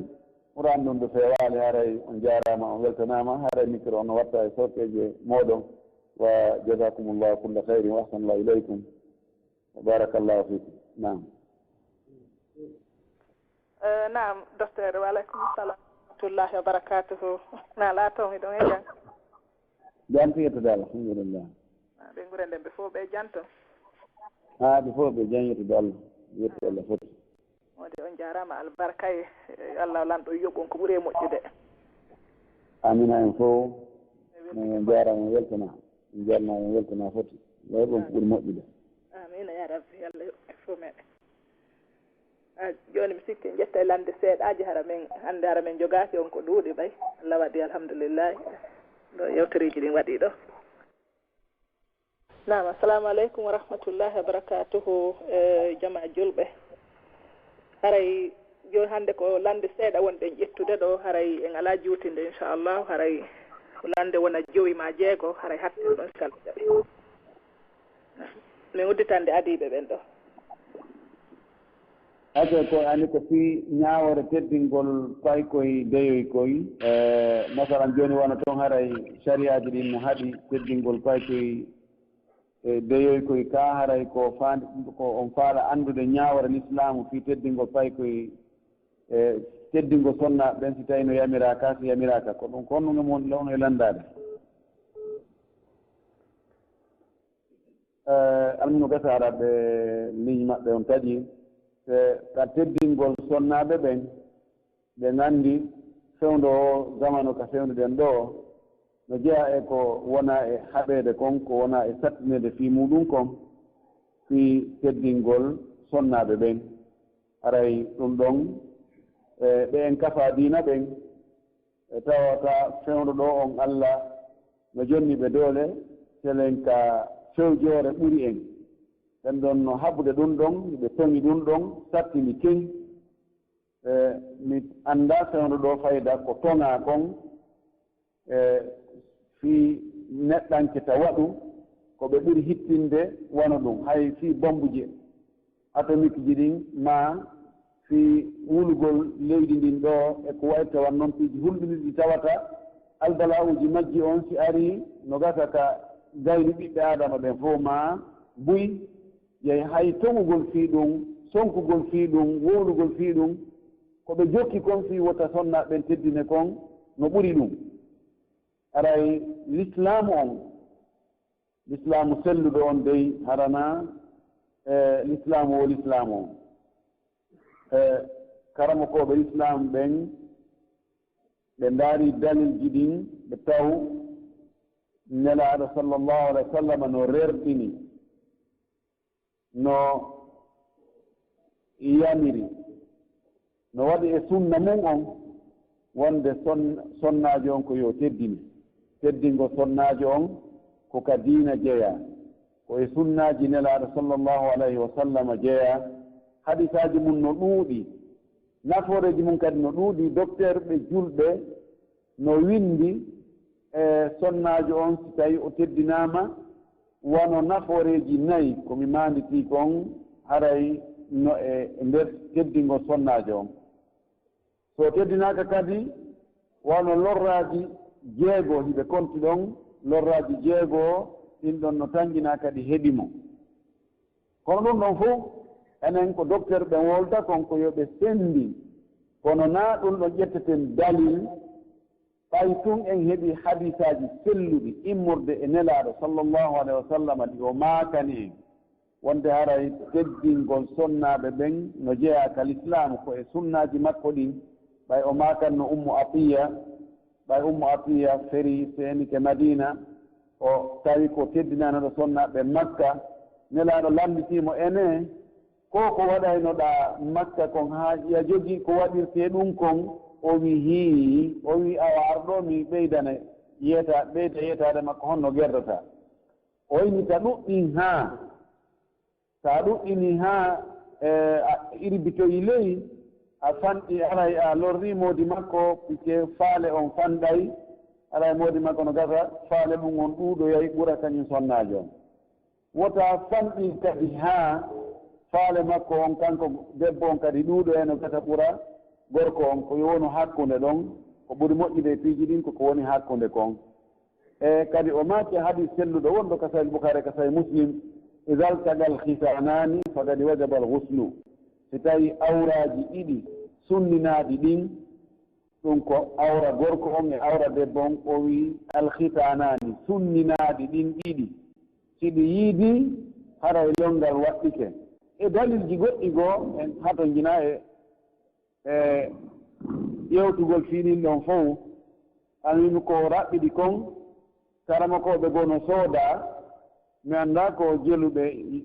Qur'an ɗum ɗo feewaali, haray on jaaraama, on weltanaama, haray micro on no watta e sorteeje mooɗon. Wa jazakumullahu kulla khairin wa ahsanallahu ilaykum. Barakallahu fikum. Naam. Eh, naam, docteur, wa aleykum salam wa rahmatullahi wa barakatuhu. Na laato, miɗon e jam. Jam to yettude Allah, alhamdulillah. Ah, ɓe ngure nden ɓe fof ɓe jam to? Haa ɓe fof ɓe jam, yettude Allah. Yetti Allah foti. Wonde on jaaraama, albarka e, eh, Allah lanɗo yoɓ on ko ɓuri e moƴƴude. Amina en fof. En jaaraama, en weltana. En jaaraama, en weltana foti. Yo heɓ on ko ɓuri moƴƴude. Amina ya Rabbi, Allah yoɓ en fof meɗen. Ah, jooni mi sikki en ƴettay lande seeɗaaji, hara men hannde, hara men jogaaki on ko ɗuuɗi ɓay. Allah waɗi, alhamdulillahi. Ɗo yewtereeji ɗin waɗi ɗo. Naam, assalamu aleykum wa rahmatullahi wa barakatuhu, eh, jamaa julɓe. Haray jooni hannde ko lande seeɗa wonɗen ƴettude ɗo, haray en alaa juutinde, inchallahu, haray ko lande wona jowi maa jeego, haray hattirɗon si kala jaɓi. Min udditande adiiɓe ɓen ɗo. Ake ko ani ko fii ñaawore teddingol paykoy deyoy koy, e, masalan, jooni wano toon haray sariyaaji ɗin no haɗi teddingol paykoy, e, deyoy koy, kaa haray ko faandi, ko on faala anndude ñaawore lislaamu fii teddingol paykoy, e, teddingol sonnaaɓe ɓen si tawii no yamiraa kaa si yamiraaka, ko ɗum, ko honɗum e mon, on e lanndaade? Eh, almuno gasa ara ɓe ligne maɓɓe on taƴi, e ka teddingol sonnaaɓe ɓen, ɓe nganndi fewndo o zamanu ka fewnduɗen ɗo, no jeyaa e ko wona e haɓeede kon, ko wona e sattineede fii muuɗum kon, fii teddingol sonnaaɓe ɓen. Haray ɗum ɗon e ɓe en kafa diina ɓen, e tawata fewndo ɗo on Alla no jonni ɓe doole, selen ka fewjoore ɓuri en. Ɓen ɗon no haɓude ɗum ɗon, ɓe toŋi ɗum ɗon, sattini keñ. E mi annda fewndo ɗo fayda ko toŋa kon, e fii neɗɗanke ta waɗu ko ɓe ɓuri hittinde wano ɗum, hay fii bombuje atomik ji ɗin, ma fii wulugol leydi ndin ɗo, e ko wayi tawa non piiji hulɓinirɗi tawata albala'uuji majji on si arii no gasa ka gayni ɓiɓɓe Aadama ɓen fof, ma buy yehi hay toŋugol fii ɗum, sonkugol fii ɗum, wowlugol fii ɗum, ko ɓe jokki kon fii wota sonnaaɓe ɓen teddine kon no ɓuri ɗum. Aray lislaamu on, lislaamu selluɗo on dey harana, e lislaamu wo lislaamu on. E karamokooɓe lislaamu ɓen, ɓe ndaari dalilji ɗin, ɓe taw Nelaaɗo sallallahu alaihi wa sallam no rerɗini, no yamiri, no waɗi e sunna mun on, wonde son-, sonnaajo on ko yo teddine. Teddingo sonnaajo on ko ka diina jeyaa, ko e sunnaaji Nelaaɗo sallallahu alaihi wa sallam jeyaa. Hadisaaji mun no ɗuuɗi, nafooreeji mun kadi no ɗuuɗi. Dokteerɓe julɓe no winndi e sonnaajo on, si tawi o teddinaama, wano nafooreeji nayi ko mi maanditii kon, haray no e nder teddingol sonnaajo on. So teddinaaka kadi, wano lorraaji jeego hiɓe konti ɗon, lorraaji jeego ɗin ɗon no tanƴinaa kadi heɓi mo. Kono ɗum ɗon fof, enen ko docteur ɓen wolta kon ko yo ɓe senndin, kono naa ɗum ɗon ƴetteten dalil, ɓay tun en heɓi hadiisaaji selluɗi immorde e Nelaaɗo sallallahu alaihi wa sallam ɗi o maakani en, wonde haray teddingol sonnaaɓe ɓen no jeyaa ka lislaamu ko e sunnaaji makko ɗin, ɓay o maakanno Ummu Atiya, ɓay Ummu Atiya ferii seenike Madiina, o tawi ko teddinanooɗo sonnaaɓe Makka. Nelaaɗo lannditii mo, ene, ko ko waɗaynoɗaa Makka kon haa ya jogii ko waɗirtee ɗum kon? O wi'i, hii. O wi'i, awa, ar ɗoo mi ɓeydane yeeta-, ɓeyda yeetaade makko, honno gerdataa? O inni, ta ɗuɗɗin haa So a ɗuɗɗini haa, e, a irbitoyi ley, a fanɗi, haray a lorri moodi makko, puisque faale on fanɗay, haray moodi makko no gasa, faale mum on ɗuuɗoyay ɓura kañum sonnaajo on. Wota fanɗi kadi haa faale makko on, kanko debbo on kadi ɗuuɗoyay, no gasa ɓura gorko on. Ko yo wonu hakkunde ɗon, ko ɓuri moƴƴude e piiji ɗin ko ko woni hakkunde kon. E kadi o maaki hadiis selluɗo wonɗo ka Sahih Bukhari, ka Sahih Muslim, "Idha iltaqal khitanaani faqad wajabal ghuslu." Si tawi awraaji ɗiɗi sunninaaɗi ɗin, ɗum ko awra gorko on e awra debbo on, o wi, "Al khitanaani, sunninaaɗi ɗin ɗiɗi, si ɗi yiidii, haray lonngal waɗɗike." E dalilji goɗɗi goo, en hatonjinaa e e ƴeewtugol fii ɗin ɗon fow, an wiimi ko raɓɓiɗi kon, karamokooɓe goo no soodaa, mi anndaa ko jeluɓe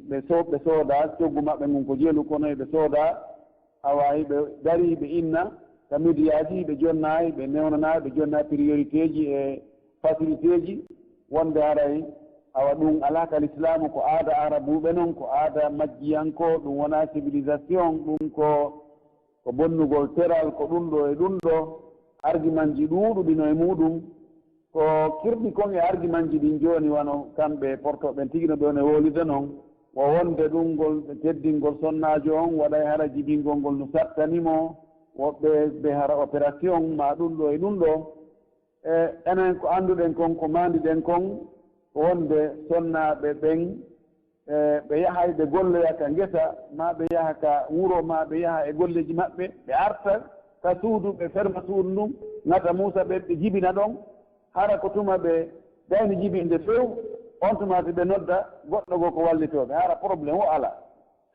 ɓe so-, ɓe soodaa, coggu maɓɓe ngun ko jelu, kono eɓe soodaa, awa hiɓe darii, hiɓe inna ka mediyaaji, hiɓe jonnaa, hiɓe newnanaa, hiɓe jonnaa priorité ji e facilité ji, wonde haray, awa, ɗum alaa ka lislaamu, ko aada arabuuɓe non, ko aada majjiyankoo, ɗum wonaa civilisation, ɗum ko ko bonnugol teral, ko ɗum ɗo e ɗum ɗo, argumentji ɗuuɗuɗi no e muɗum. Ko kirɗi kon e argumentji ɗin jooni, wano kamɓe portooɓe ɓen tigi no ɓe woni wowlirde non, wo wonde ɗum ngol teddingol sonnaajo on waɗay hara jibingol ngol no sattani mo, woɓɓe ɓe hara opération ma ɗum ɗo e ɗum ɗo. E enen ko annduɗen kon, ko maandiɗen kon, ko wonde sonnaaɓe ɓen, e, ɓe yahay ɓe golloya ka ngesa, maa ɓe yaha ka wuro, maa ɓe yaha e golleeji maɓɓe, ɓe arta ka suudu, ɓe ferma suudu ndun, ŋata muusa ɓe, ɓe jibina ɗon. Hara ko tuma ɓe gayni jibinde few, on tuma si ɓe nodda goɗɗo goo ko wallitoo ɓe, hara problème o alaa.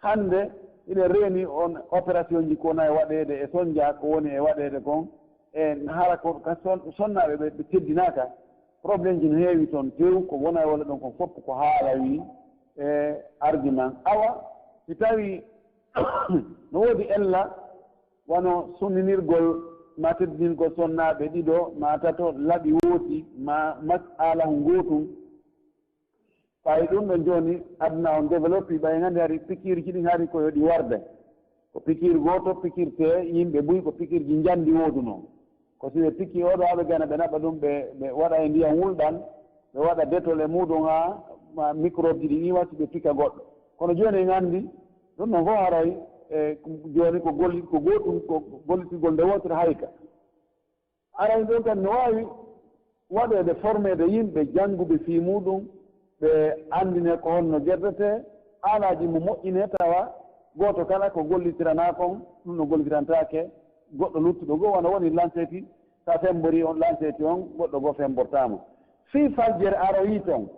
Hannde hiɗen reeni on opérationji ko wona e waɗeede e sonnja ko woni e waɗeede kon, e hara ko ka son-, sonnaaɓe ɓe, ɓe teddinaaka. Problemji no heewi ton tew, ko wona e walla ɗon kon fof ko haala wi e argument. Awa, si tawi no woodi ella, wano sunninirgol ma teddinirgol sonnaaɓe ɗiɗo ma tato laɓi wooti ma mas alahun gootun. Ɓay ɗun ɗon jooni aduna on developpii, ɓay en anndi hari pikiirji ɗin hari ko yo ɗi warde. Ko pikiir gooto pikirtee yimɓe buy, ko pikiirji njandi woodunoo. Ko si ɓe pikii oo ɗoo haa ɓe gana ɓe naɓa ɗun, ɓe ɓe waɗa e ndiyan wulɗan, ɓe waɗa detol e muuɗun haa ma microbeji ɗin iwa si ɓe pika goɗɗo. Kono jooni en anndi ɗun ɗon fow haray e jooni ko golli ko gootun ko gollitirgol nde wootere hayka. Aray ɗoo kadi no waawi waɗeede formeede yimɓe jannguɓe fii muuɗun, ɓe anndinee ko honno gerdetee, aalaaji mo moƴƴinee tawa gooto kala ko gollitiranaa kon ɗun no gollitirantaake goɗɗo luttuɗo goo, wano woni lanseeti, si a femmborii on lanseeti on goɗɗo goo femmbortaama. Fii faljere aroyii ton,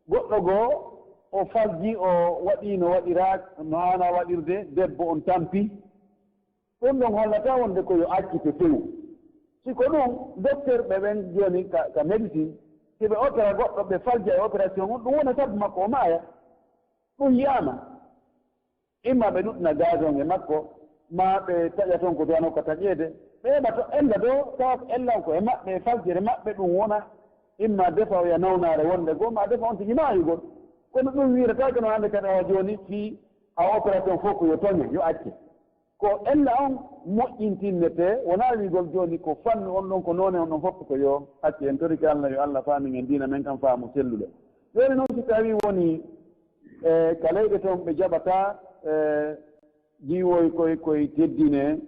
goɗɗo goo o falji o waɗii no waɗiraa no haanaa waɗirde, debbo on tampi. Ɗun ɗon hollataa wonde ko yo accite few. Si ko ɗun, dokterɓe ɓen jooni ka, ka médecine, si ɓe opera goɗɗo, ɓe falja e opération on, ɗun wona sabu makko o maaya. Ɗun yi'aama. Imma ɓe ɗuɗɗina gaz on e makko, maa ɓe taƴa ton ko duwanoo ka taƴeede. Ɓe heɓa to ella ɗoo, tawa ko ella on ko e maɓɓe, e faljere maɓɓe ɗun wona. Imma defa o ya nawnaare wonde goo, maa defa on tigi maayugol. Kono ɗun wi'irataake no hannde kadi awa jooni fii a opération fow ko yo toɲe, yo acce. Ko ella on moƴƴintinnetee, wonaa wi'ugol jooni ko fannu on ɗon, ko noone on ɗon fow ko yo acce. En torike Alla, yo Alla faamin en diina men kan faamu selluɗo. Jooni non si tawii woni, e, ka leyɗe ton ɓe jaɓataa, e, jiiwoy koy, koy teddinee,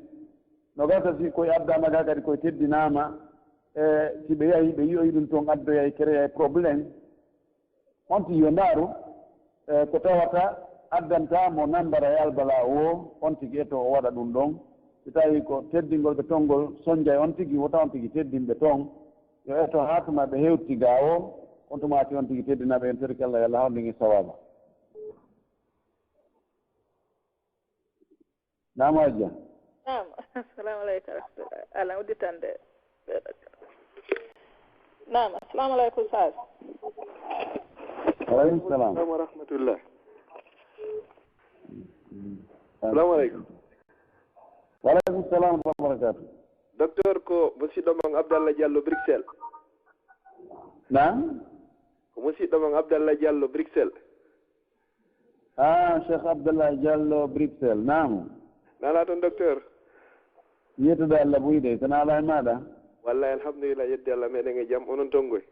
no gasa si koy addaama gaa kadi koy teddinaama, e, si ɓe yahii ɓe yi'oyi ɗun ton addoyay, kereyay problème. On tigi yo ndaaru, e, ko tawata addanta mo nambara e albalaa woo, on tigi eto o waɗa ɗun ɗon. Si tawii ko teddingol ɓe ton ngol sonjay on tigi, wota on tigi teddin ɓe ton. Yo eto haa tuma ɓe hewti gaa woo, on tuma si on tigi teddinaa ɓe, en torike Alla, yo Alla hawrin en e sawaaba. Naam, Hajja. Naam. Assalamu aleykum wa rahmatullah. Ala udditande. Naam, assalamu aleykum, Ustaz. Wa aleykum salam. Wa rahmatullah. Assalamu aleykum. Wa aleykum salam wa barakatuh. Docteur, ko musiɗɗo mon Abdallah Diallo, Bruxelles. Naam? Ko musiɗɗo mon Abdallah Diallo, Bruxelles. Ah, Cheikh Abdallah Diallo, Bruxelles, naam. Naalaa ton, docteur? Yettude Allah buyde, ko naalaa e maaɗa? Wallahi, alhamdulillah, yetti Allah, meɗen e jam, onon ton ngoy?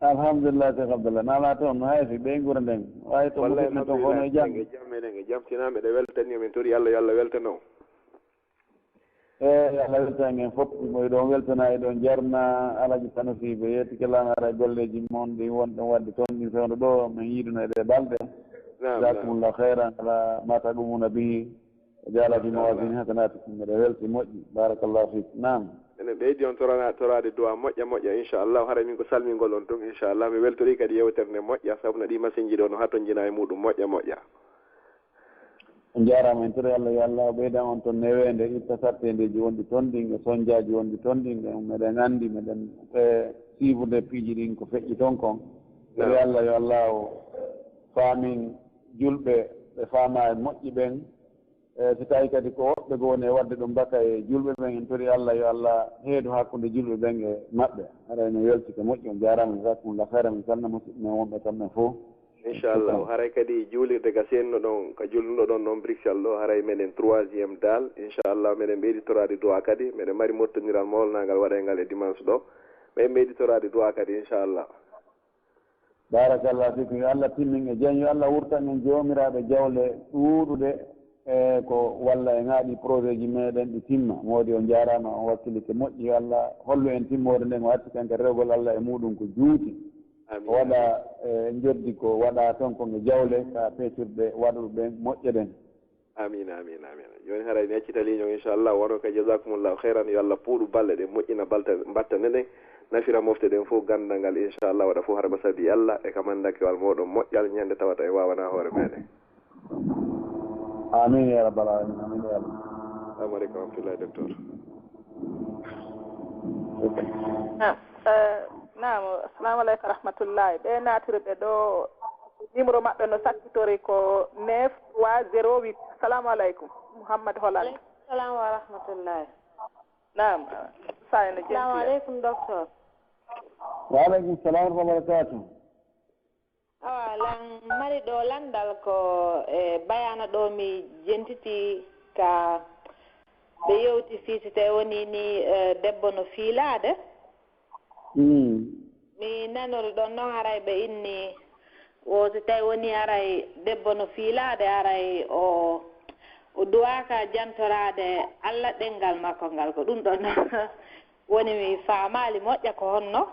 Alhamdulillah, Cheikh Abdallah, naalaa ton, no hayfi, ɓe ngura nden? Wallahi, alhamdulillah, meɗen e jam, meɗen e jam, sinaa meɗen weltanii, min tori Allah, yo Allah weltano. Eeyi, Allah weltani en fof, mo eɗon weltana, eɗon jarna Alhaji Sanusi, ɓe yettike lan ara golleeji mon ɗi wonɗon waɗde toon ɗin fewndo ɗo, min yiiduno e ɗee balɗe. Naam, naam. Jazakumullahu khairan ala ma taqumuna bihi. O jaala fi mawazini hasanatikum, miɗo welti moƴƴi. Barakallahu fik. Naam. Enen ɓeydi on torana-, toraade du'a moƴƴa moƴƴa, inchallah. Haray min ko salmingol on tun, inchallah. Mi weltori kadi yewtere nde moƴƴa, sabu no ɗi masinji ɗo no hatonjina e muɗum moƴƴa moƴƴa. On njaaraama, en tori Allah, yo Allah ɓeydan on toon neweende, itta satteendeeji wonɗi toon ɗin e sonjaaji wonɗi toon ɗin. Ɗen meɗen anndi, meɗen, e, siifude piiji ɗin ko feƴƴi toon kon. Tori Allah, yo Allah o faamin julɓe, ɓe faama e moƴƴi ɓen. E, si tawi kadi ko woɓɓe goo woni e waɗde ɗum baka e julɓe ɓen, en tori Allah, yo Allah heedu hakkunde julɓe ɓen e maɓɓe. Haray no welti ko moƴƴi, on njaaraama, jazakumullahu khairan, mi salmina musidɓe men wonɓe kamɓe fof. Inchallah. Haray kadi juulirde ga seenno ɗon, ka julnuɗo ɗon ɗon Bruxelles ɗo, haray meɗen troisième daal. Inchallah, meɗen ɓeydi toraade du'a kadi. Meɗen mari mottondiral mawlanaangal waɗayngal e dimanche ɗo. Meɗen ɓeydi toraade du'a kadi, inchallah. Barakallah fikum. Yo Allah timmin e jam. Yo Allah wurtan en joomiraaɓe jawle ɗuuɗuɗe, e ko walla en haa ɗi projet ji meɗen ɗi timma. Moodi, on njaaraama, on wakkilike moƴƴi. Yo Allah hollu en timmoode nden, o atti kanko rewgol Allah e muɗum ko juuti. Amiin. O waɗa, e, njoddi ko waɗa toon kon e jawle, ka peetirɗe waɗuɓe ɓen moƴƴe ɗen. Amiin, amiin, amiin. Jooni haray mi accita ligne on, inchallah, wano ka jazakumullahu khairan, yo Allah puuɗu balɗe ɗen, moƴƴina balta-, battane ɗen, nafira mofte ɗen fof, ganndal ngal, inchallah, waɗa fof hara ko sabi Allah, e ka manndakewal mooɗon moƴƴal, ñande tawata en waawanaa hoore meɗen. Amiin ya rabbal alamin, amiin ya Allah. Assalamu aleykum wa rahmatullahi, docteur. Naam, eh, naam, assalamu aleykum wa rahmatullahi. Ɓe naatiri ɓe ɗo, numéro maɓɓe no sakkitori ko neuf trois zéro huit. Assalamu aleykum, Mouhammad Holland. Salam wa rahmatullahi. Naam, Sayna Assalamu Jentiya. Aleykum, docteur. Wa aleykum salam wa rahmatullahi wa barakatuh. Awa, lan mari ɗo landal ko e bayana ɗo mi jentiti ka ɓe yewti fii si tawi woni ni, eh, debbo no fiilaade. Mm. Mi nanori ɗon non haray ɓe inni wo si tawi woni haray debbo no fiilaade haray o, o duwaaka jantoraade Alla ɗenngal makko ngal. Ko ɗum ɗon non woni mi faamaali moƴƴa ko honno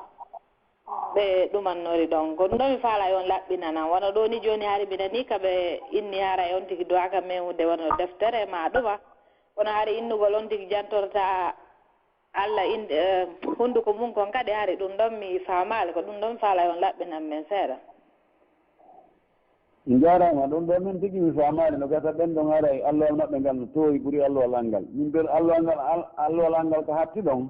ɓe ɗumannori ɗon. Ko ɗum ɗon mi faala on laɓɓinanan. Wano ɗoo ni jooni hari mi nanii ka ɓe inni haray on tigi duwaaka memude wano deftere ma ɗuma. Kono hari innugol on tigi jantorta Alla inde, eh, hunduko mum kon kadi hari ɗum ɗon mi faamaali, ko ɗum ɗon faalay on laɓɓinan men seeɗa. Njaaraama, ɗum ɗon min tigi mi faamaali, no gasa ɓen ɗon haray allowal maɓɓe ngal no toowi ɓuri allowal an ngal. Min ɓen allowal ngal, al-, allowal an ngal ko hatti ɗon,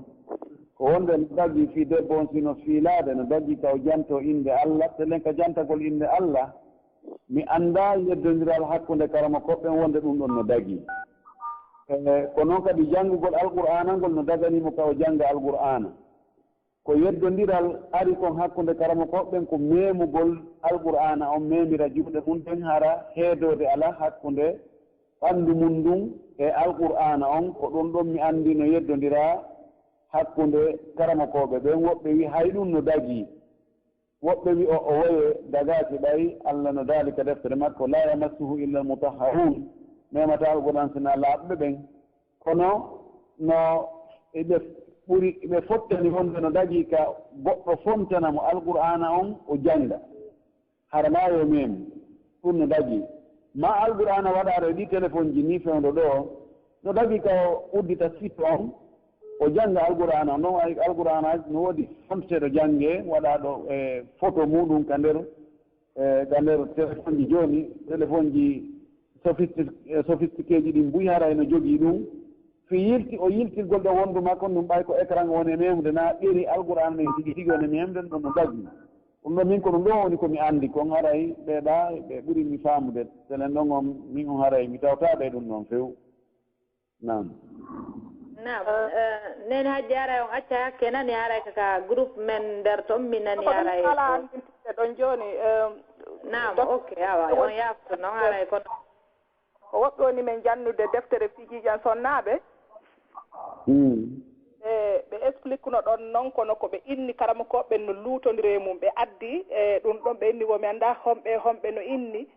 ko wonde no dagi fii debbo on si no fiilaade, no dagi ka o janto innde Alla, telen ka jantagol innde Alla, mi anndaa yeddondiral hakkunde karamokooɓe ɓen wonde ɗum ɗon no dagii. E, ko noon kadi janngugol Alqur'aana ngol no daganii mo ka o jannga Alqur'aana. Ko yeddondiral ari kon hakkunde karamokooɓe ɓen ko memugol Alqur'aana on, memira juuɗe mum ɗen hara heedoode alaa hakkunde ɓanndu mum ndun e Alqur'aana on. Ko ɗum ɗon mi anndi no yeddondiraa hakkunde karamokooɓe ɓen. Woɓɓe wi'i hay ɗum no dagii. Woɓɓe wi'o o woye dagaaki ɓay Alla no daali ka deftere makko, "Laa yamassuhu illa al-mutahharun." Memataa Alqur'aan sinaa laaɓuɓe ɓen. Kono no ɓe ɓuri, ɓe fottani wonde no dagii ka goɗɗo fontana mo Alqur'aana on o jannga. Hara maa yo memu. Ɗum no dagii. Maa Alqur'aana waɗaaɗo e ɗii telefonji nii fewndo ɗoo, no dagii ka o uddita site on, o jannga Alqur'aana on. Non ay Alqur'aanaaji no woodi fonteteeɗo janngee, waɗaaɗo e foto muuɗum ka nder, e, ka nder telefonji jooni, telefonji sophisti-, e, sophistiquéji ɗin buy haray no jogii ɗum. Fii yilti, o yiltirgol ɗo wondu makko ndun ɓay ko écran o woni e memude, na ɓeri Alqur'aana nden tigi tigi woni e memude, ɗum no dagii. Ɗum ɗon min ko ɗum ɗon woni ko mi anndi kon, haray ɓe ɗa ɓe ɓuri mi faamude. Telen ɗon on, min on haray mi tawtaa ɓe ɗum ɗon few. Naam. Naam. Eh, Neene Hajji, haray on acca hakke nani haray ka, ka groupe men nder ton mi nani haray ko. Ɗon jooni, eh, naam, ok, awa, on yaafto non haray kono. Ko woɓɓe woni men jannude deftere Fijiijan Sonnaaɓe. Mm. Ɓe, ɓe explique no ɗon non, kono ko ɓe inni karamokooɓe ɓen no luutondiri e mum. Ɓe addi, e, ɗum ɗon, ɓe inni wo mi anndaa homɓe, homɓe no inni,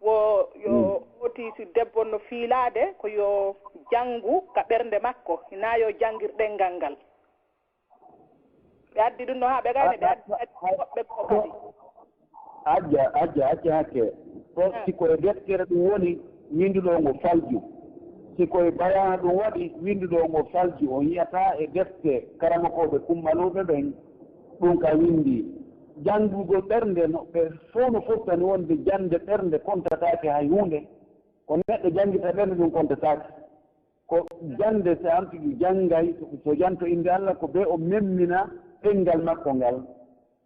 wo yo, mm, ooti si debbo no fiilaade, ko yo janngu ka ɓernde makko, hinaa yo janngir ɗenngal ngal. Ɓe addi ɗum no haa ɓe gayni, ɓe addi, addi woɓɓe ko kadi. Ajja, ajja, acca hakke. Ɗo, ah, si ko e deftere ɗum woni, winnduɗo ngo falju. Si ko e bayaana ɗum waɗi, winnduɗo ngo falju. On yi'ataa e defte karamokooɓe kummaluuɓe ɓen, ɗum ka winndi. Janngugol ɓernde, no ɓe fow no fottani wonde jannde ɓernde kontataake hay huunde. Ko neɗɗo janngita ɓernde, ɗum kontataake. Ko jannde, so an tigi janngay, so, so janto innde Alla, ko bee o memmina ɗenngal makko ngal.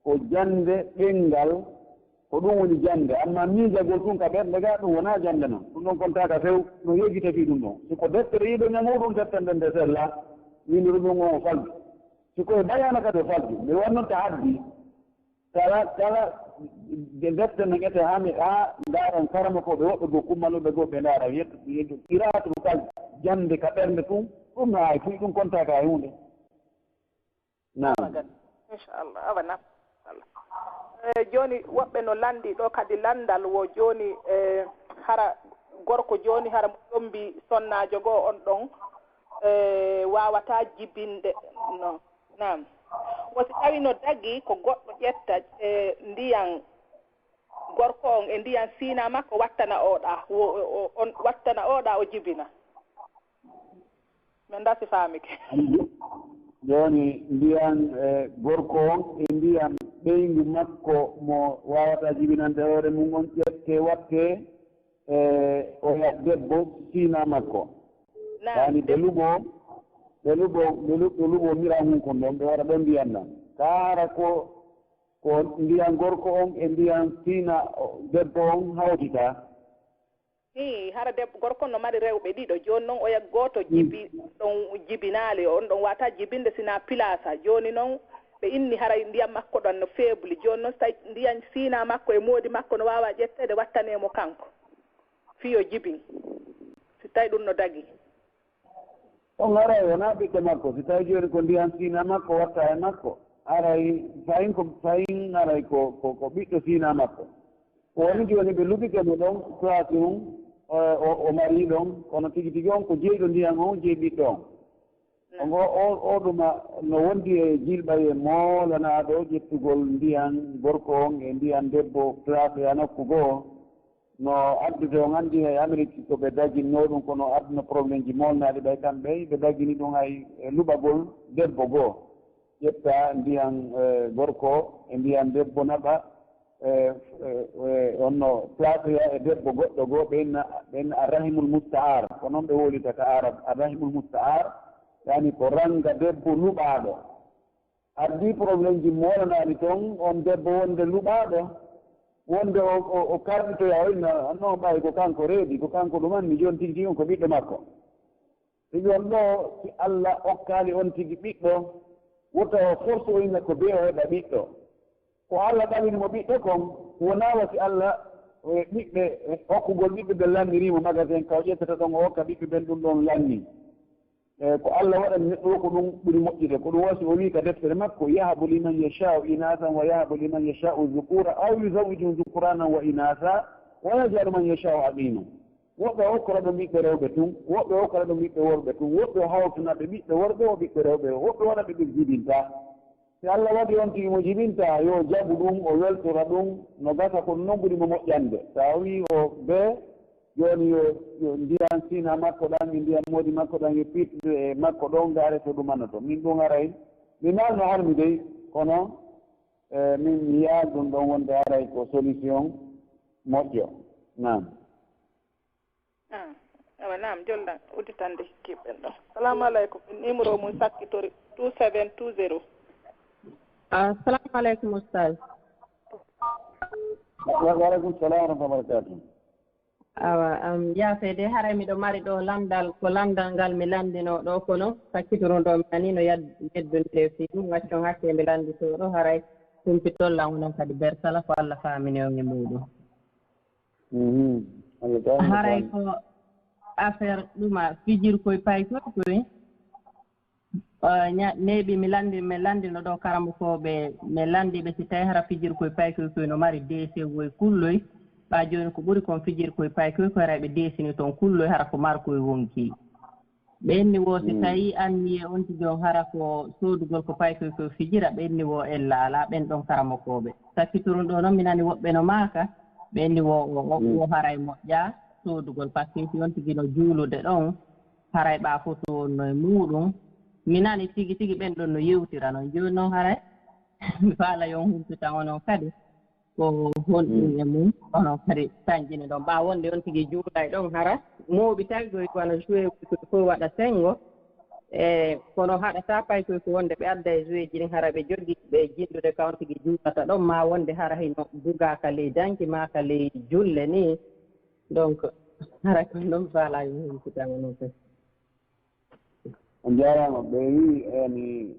Ko jannde ɗenngal, ko ɗum woni jannde. Amma miijagol tun ka ɓernde ga, ɗum wonaa jannde non. Ɗum ɗon kontaaka few, no yeggita fii ɗum ɗon. Si ko deftere yiɗo ñamo ɗum, deftere nden nde sella, winnduɗo ɗum on o falju. Si ko e bayaana kadi o falju. Mi wonno ta addi. Kala, kala de defte no ƴete haa mi, haa ndaaron karamokooɓe woɓɓe goo, kummaluɓe goo, ɓe ndaara, yetto, yetto, qiraatul qalbi, jannde ka ɓernde tun, ɗum no hay fuy, ɗum kontaaka hay huunde. Naam. Awa gani. Inchallah, awa naam. Eh, jooni woɓɓe no lanndi ɗo kadi lanndal wo jooni, eh, hara gorko jooni hara mo ɗombi sonnaajo goo on ɗon, eh, waawataa jibinde no. Naam. Wo si tawi no dagi ko goɗɗo ƴetta, e, ndiyan gorko on e ndiyan siina makko wattana oɗa, wo, o, o, on wattana oɗa o jibina. Mi anndaa si faamike. Jooni ndiyan, e, gorko on e ndiyan ɓeyngu makko mo waawata jibinande hoore mum on ƴette watte e oya debbo siina makko. Naam. Yaani ɓe luɓo, ɓe luɓo, ɓe lu-, ɓe luɓo mira hun kon ɗon, ɓe waɗa ɗon ndiyan nan. Kaa hara ko, ko ndiyan gorko on e ndiyan siina o, debbo on hawtita. Hara debbo gorko no mari rewɓe ɗiɗo, jooni noon oya gooto jibi ɗon jibinaali, on ɗon waata jibinde sina pilaasa. Jooni noon ɓe inni haray ndiyam makko ɗon no feebuli. Jooni noon so tawi ndiyam siina makko e moodi makko no waawa ƴetteede wattanee mo kanko fiyo jibin, si tawi ɗum no dagi. On aray wonaa ɓiɗɗo makko, si tawi jooni ko ndiyam siina makko watta e makko, aray fayin ko fayin aray ko ko ɓiɗɗo siina makko. Ko woni jooni ɓe luɓike mo ɗon, classroom, o marii ɗon, kono tigi tigi on ko jeyɗo ndiyan on, jeyi ɓiɗɗo on. Ngo o ɗuma no wondi e jilɓaye moolanaaɗo ƴettugol ndiyan gorko on e ndiyan debbo classe e a nokku goo. No addude, on anndi hay Amerique ko ɓe daginnoo ɗum, kono aduna problème ji moolnaaɗi ɓay kamɓe ɓe dagini ɗum hay e luɓagol debbo goo. Ƴetta ndiyan gorko e ndiyan debbo naɓa, on no plaatoya e debbo goɗɗo goo, ɓe inna ɓe inna arrahimul musta'ar, ko noon ɓe wowlita ka arab, arrahimul musta'ar, yani ko rannga debbo luɓaaɗo. Ardii problème ji moolanaali toon, on debbo wonde luɓaaɗo, wonde o o o karɗitoya, o inna non ɓay ko kanko reedi, ko kanko ɗumanmi, jooni tigi tigi on ko ɓiɗɗo makko. Tigi on ɗoo, si Alla okkaali on tigi ɓiɗɗo, wota o force o inna ko bee o heɓa ɓiɗɗo. Ko Alla ɗawini mo ɓiɗɗo kon, wonaa wa si Alla e ɓiɓɓe, okkugol ɓiɓɓe ɓen lannirii mo magasin ka o ƴettata ɗon o okka ɓiɓɓe ɓen ɗum ɗon lannii. E ko Alla waɗani neɗɗo wo ko ɗum ɓuri moƴƴude. Ko ɗum waɗi si o wi'i ka deftere makko, yahabu liman yasha'u inathan wa yahabu liman yasha'u dhukura aw yuzawwijuhum dhukranan wa inatha wa yaj'alu man yasha'u aqima. Woɓɓe o okkora ɗum ɓiɓɓe rewɓe tun, woɓɓe o okkora ɗum ɓiɓɓe worɓe tun, woɓɓe o hawtana ɓe ɓiɓɓe worɓe o ɓiɓɓe rewɓe o, woɓɓe waɗa ɓe ɓe jibinta. Si Alla waɗi on tigi mo jibinta, yo jaɓu ɗum, o weltora ɗum, no gasa ko ɗum non ɓuri mo moƴƴande. Si a wi'i o bee, jooni yo yo ndiyan sina makko ɗan e ndiyan moodi makko ɗan yo piiɗtude e makko ɗon, gaare to ɗumanoto. Min ɗum haray mi maalno harmi dey, kono e min mi yaal ɗum ɗon wonde haray ko solution moƴƴo. Naam. Ah, awa naam, jolɗan udditande hikkiiɓe ɓen ɗon. Salaamu aleykum. Numéro mum sakkitori two seven two zero. Assalamu aleykum oustaz. Wa aleykum salam wa rahmatullahi wa barakatuh. Awa am yaafeede haray miɗo mari ɗo lanndal, ko lanndal ngal mi lanndinoo ɗo, kono sakkitoron ɗo mi nanii no yad- yeddondire fii ɗum, accon hakke mi lannditoo ɗo, haray kumpitol lan onon kadi bersala ko Allah faamini on e muuɗum. Haray ko affaire ɗuma fijirkoy paykoy koy. Neeɓi mi lanndi mi lanndino ɗo karamokooɓe, mi lanndiiɓe si tawi hara fijirkoy paykoy koy no mari deesewoy kulloy. Ɓaa jooni ko ɓuri kon fijirkoy paykoy koy hara ɓe deesini ton kulloy hara ko markoy wonkii. Ɓe inni woo si tawi anniyee on tigi on hara ko soodugol ko paykoy koy fijira, ɓe inni woo en laalaa ɓen ɗon karamokooɓe. Sakkitorum ɗoo non mi nani woɓɓe no maaka, ɓe inni woo o o haray moƴƴaa soodugol, par ce que si on tigi no juulude ɗon, haray ɓaa fotu wonno e muuɗum. Mi nani tigi tigi ɓen ɗon no yewtira non. Jooni non haray mi faala yo on humpitan onon kadi ko honɗum e mum, onon kadi sañjini ɗon. Ɓaa wonde on tigi juulay ɗon hara mooɓi tawi ɗo wano joué fof waɗa senngo. E kono haɗataa paykoy ko wonde ɓe adda e joué ji ɗin hara ɓe jogii ɓe jinndude ka on tigi juulata ɗon, maa wonde hara hino bugaa ka ley danki maa ka ley julle nii. Donc hara ko ɗon faala yo humpitan onon kadi. On njaaraama. Ɓe wi'i yani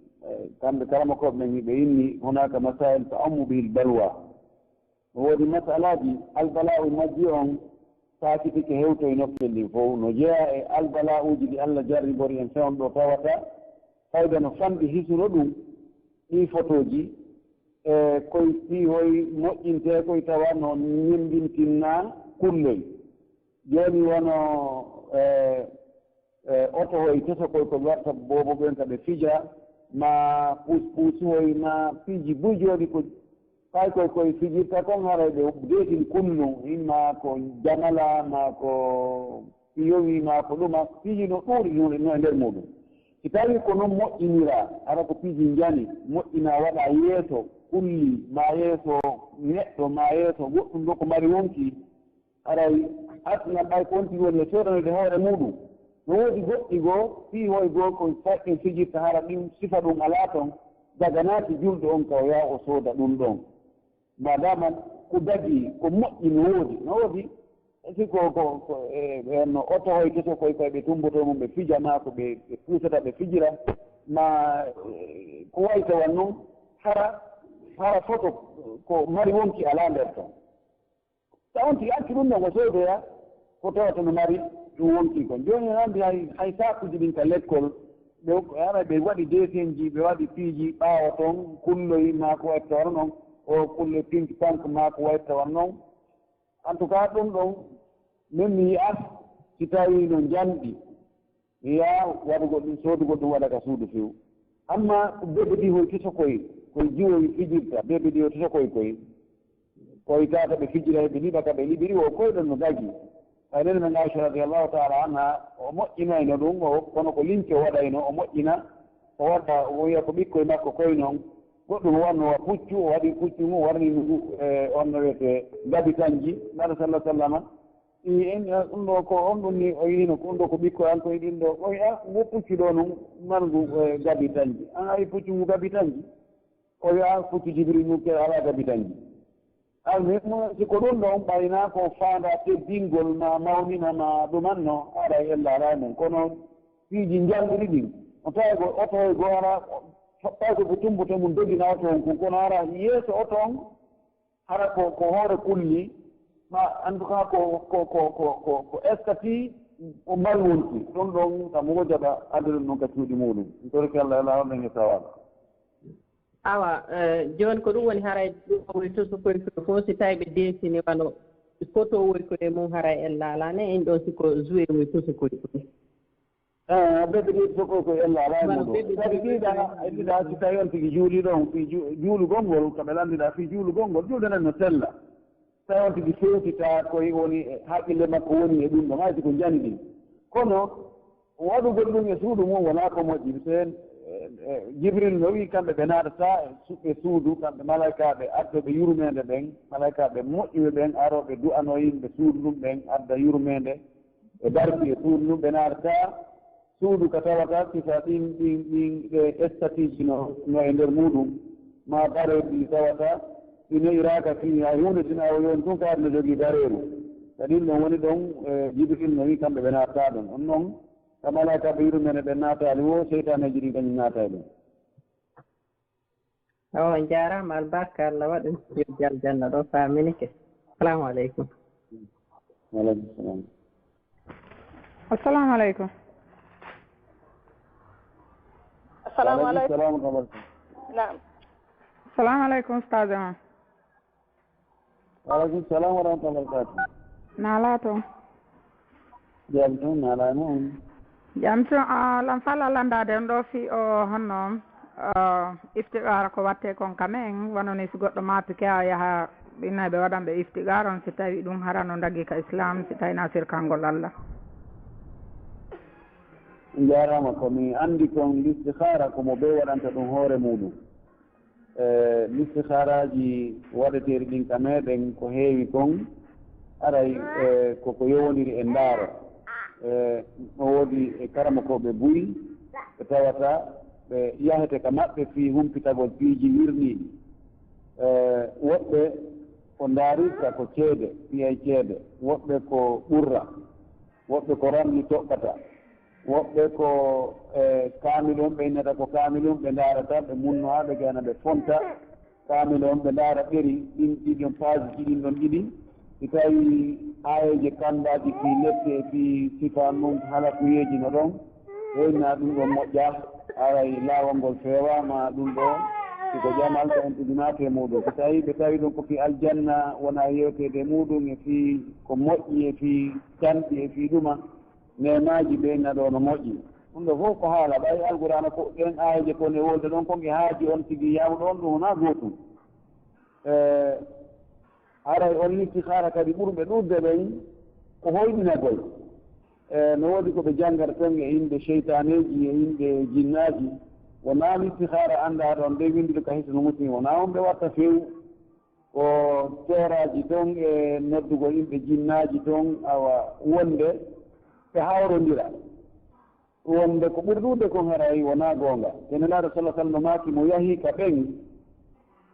kamɓe karamokooɓe men ɓe inni hunaka masail ta'ummu bihil balwa. No woodi masalaaji albala'u majji on saakitike hewtoy nokkel ɗin fow. No jeyaa e albala'uuji ɗi Allah jarribori en fewndo ɗo tawata fayda no fanɗi hisuno ɗum ɗii fotooji e koy fii hoy moƴƴintee koy tawa no ñemmbintinnaa kulloy. Jooni wano e e oto hoy tosokoy ko ɓe waɗata boobo ɓen ka ɓe fija ma puuspuusi hoy ma piiji buy jooni ko paykoy koy fijirta kon haray ɓe deetin kullu imma ko jamala ma ko piyowi ma ko ɗuma piiji no ɗuuɗi no e nder muɗum. Si tawi ko non moƴƴinira hara ko piiji njani moƴƴina waɗa yeeso kulli ma yeeso neɗɗo ma yeeso goɗɗum ɗo ko mari wonki. Haray aduna ɓay ko on tigi woni e soodanoyde hoore muuɗum. No woodi goɗɗi goo fii hoy goo ko saɗɗen fijirta hara ɗin sifa ɗum alaa ton, daganaaki julɗo on ka o yaha o sooda ɗum ɗon. Maadaama ko dagii ko moƴƴi no woodi, no woodi Si ko, ko, ko, e, ɓe no oto hoy keso koy koy ɓe tumboto mum, ɓe fija maa ko ɓe, ɓe puusata, ɓe fijira, ma, e, ko wayi tawa noon, hara, hara foto ko mari wonki alaa nder ton. Taw on tigi accu ɗum ɗon o soodoya, ko tawata no mari ɗum wonki kon. Jooni en anndi hay, hay saakuuji ɗin ka lekkol, ɓe, hara ɓe waɗi desenji, ɓe waɗi piiji ɓaawo ton, kulloy maa ko wayi tawa noon, o kulloy ping pong maa ko wayi tawa noon. En tout cas, ɗum ɗon, min mi yi'aa si tawii no njamɗi, mi yi'aa waɗugol ɗum, soodugol ɗum waɗa ka suudu few. Amma ko bebedi hoy kiso koy, koy jiwoy fijirta, bebedi hoy kiso koy koy. Koy tata ɓe fijira, ɓe liɓa ka ɓe liɓiri, o koy ɗon no dagi. Ɓay nene men Aisha radiyallahu ta'ala anha, o moƴƴinayno ɗum, o, kono ko linki o waɗayno, o moƴƴina, o waɗa, o wi'a ko ɓikkoy makko koy non. Goɗɗum o wanno wa puccu, o waɗi puccu ngu, o warni ngu, e, on no wiyetee gabitanji, naata sallallahu sallama. I en, e, ɗum ɗo ko, on ɗum ni, o yi'ino ko ɗum ɗo ko ɓikkoy an koy ɗin ɗo. O wi'a, ngu puccu ɗo nun, man ngu, e, gabitanji. An ayi puccu ngu gabitanji? O wi'a, puccu Jibril ngu ke alaa gabitanji. Almuhimmu, si ko ɗum ɗon ɓayna ko faanda teddingol ma mawnina ma ɗumanno, haɗa e ella alaa e mum. Kono piiji njamɗiri ɗin, no tawi ko oto e go ara, tawi ko tumboto mum dogina oto on kun, kono ara yeeso oto on, hara ko, ko hoore kulli, ma en tout cas ko, ko, ko, ko, ko, ko estati, ko mari wonti. Ɗum ɗon, kam mo jaɓa adde ɗum ɗon ka cuuɗi muɗum. Mi torike Allah e laawol men e sawaaba. Awa, eh, jooni ko ɗum woni haray ɗum woni tosokoy koy fof, si tawi ɓe desini wano foto woy koye mum, haray en laalani en ɗo si ko joué woy tosokoy koy. Eh, ɓe ɓe tosokoy koy en laalani wano ɗo. Ɓe ɓe kadi ɗiɗa, ɗiɗa si tawi on tigi juuli ɗon, fii ju-, juulugol ngol, ko ɓe lanndida fii juulugol ngol, juulde nden no sella. Tawi on tigi fewtita koye woni e haqqille makko woni e ɗum ɗon, hay si ko njani ɗin. Kono waɗugol ɗum e suudu mum wonaa ko moƴƴi. Sen, e, e, Jibril no wi'i kamɓe ɓe naatata e su-, e suudu, kamɓe malaykaaɓe addooɓe yurmeende ɓen, malaykaaɓe moƴƴuɓe ɓen arooɓe du'anoo yimɓe suudu ɗum ɓen adda yurmeende e barki e suudu ɗum, ɓe naatata suudu ka tawata sifa ɗin, ɗin, ɗin, ɗe estatiiji no, no e nder muɗum, ma bareeji ɗi tawata ɗi ne'iraaka fii hay huunde, sina o yon tun kaari no jogii bareeru. Ka ɗin ɗon woni ɗon, e, Jibril no wi'i kamɓe ɓe naatata ɗon. On non, ka malaykaaɓe yurmeende ɓen naataali wo, seytaaneeji ɗin kañum naata e ɗum. O jaaraama, albarka, Allah waɗu yo aljanna ɗo faaminike. Assalamu aleykum. Wa aleykum salam. Assalamu aleykum. Assalamu aleykum. Wa aleykum salam wa rahmatullah. Naam. Assalamu aleykum, ustaz am. Wa aleykum salam wa rahmatullah wa barakatuh. Naalaa toon? Jam toon, naalaa noon. Jam toon, ah, lan fala landaade on ɗo fii o honno, ah, iftiqaara ko watte kon ka men, wano ni si goɗɗo maatike a yaha ɗinna ɓe waɗan ɓe iftiqaara on si tawi ɗum hara no dagi ka Islam, si tawi na sirkangol Allah. Njaaraama, ko mi anndi kon listikhaara ko mo bee waɗanta ɗum hoore muuɗum. E, listikhaaraaji waɗeteeɗi ɗin ka meɗen ko heewi kon, aray, e, koko yowondiri e ndaaro. E, no woodi e karamokooɓe buy ɓe tawata ɓe yahete ka maɓɓe fii humpitagol piiji wirniiɗi. E, woɓɓe ko ndaarirta ko ceede, piyay ceede, woɓɓe ko ɓurra, woɓɓe ko ranni toɓɓata, woɓɓe ko, e, kaamil on ɓe innata ko kaamil on ɓe ndaarata, ɓe munno haa ɓe gayna ɓe fonta kaamil on, ɓe ndaara ɓeri ɗin ɗiɗon, paaji ɗin ɗon ɗiɗi. Si tawi aayeeje kammbaaji fii lepte e fii sifa mum halakuyeeji no ɗon, woyna ɗum ɗon moƴƴa, aray laawol ngol feewaama ɗum ɗo, si ko jamal ka on tigi naati e muuɗum. Si tawi ɓe tawi ɗum ko fii aljanna wona yewteede e muuɗum e fii ko moƴƴi e fii canɗi e fii ɗuma, neemaaji ɓe na ɗo no moƴƴi. Ɗum ɗo fof ko haala, ɓay Alqur'aana ko ɗen aayeeje kon e wolde ɗon, ko nge haaji on tigi yawɗo on, ɗum wonaa gootum. E, haray on listikhaara kadi ɓurɓe ɗuuɗde ɓen ko hoyɗinagol. E, no woodi ko ɓe janngata ton e innde seytaaneeji, e innde jinnaaji. Wonaa listikhaara anndaa ɗon, ɓe winndude ka Hisnul Muslim, wonaa on ɓe watta few. Ko tooraaji ton e noddugol yimɓe jinnaaji ton, awa, wonde ɓe hawrondira. Wonde ko ɓuri ɗuuɗde kon haray wonaa goonga. Te Nelaaɗo sallallahu alaihi wasallam maaki mo yahi ka ɓen,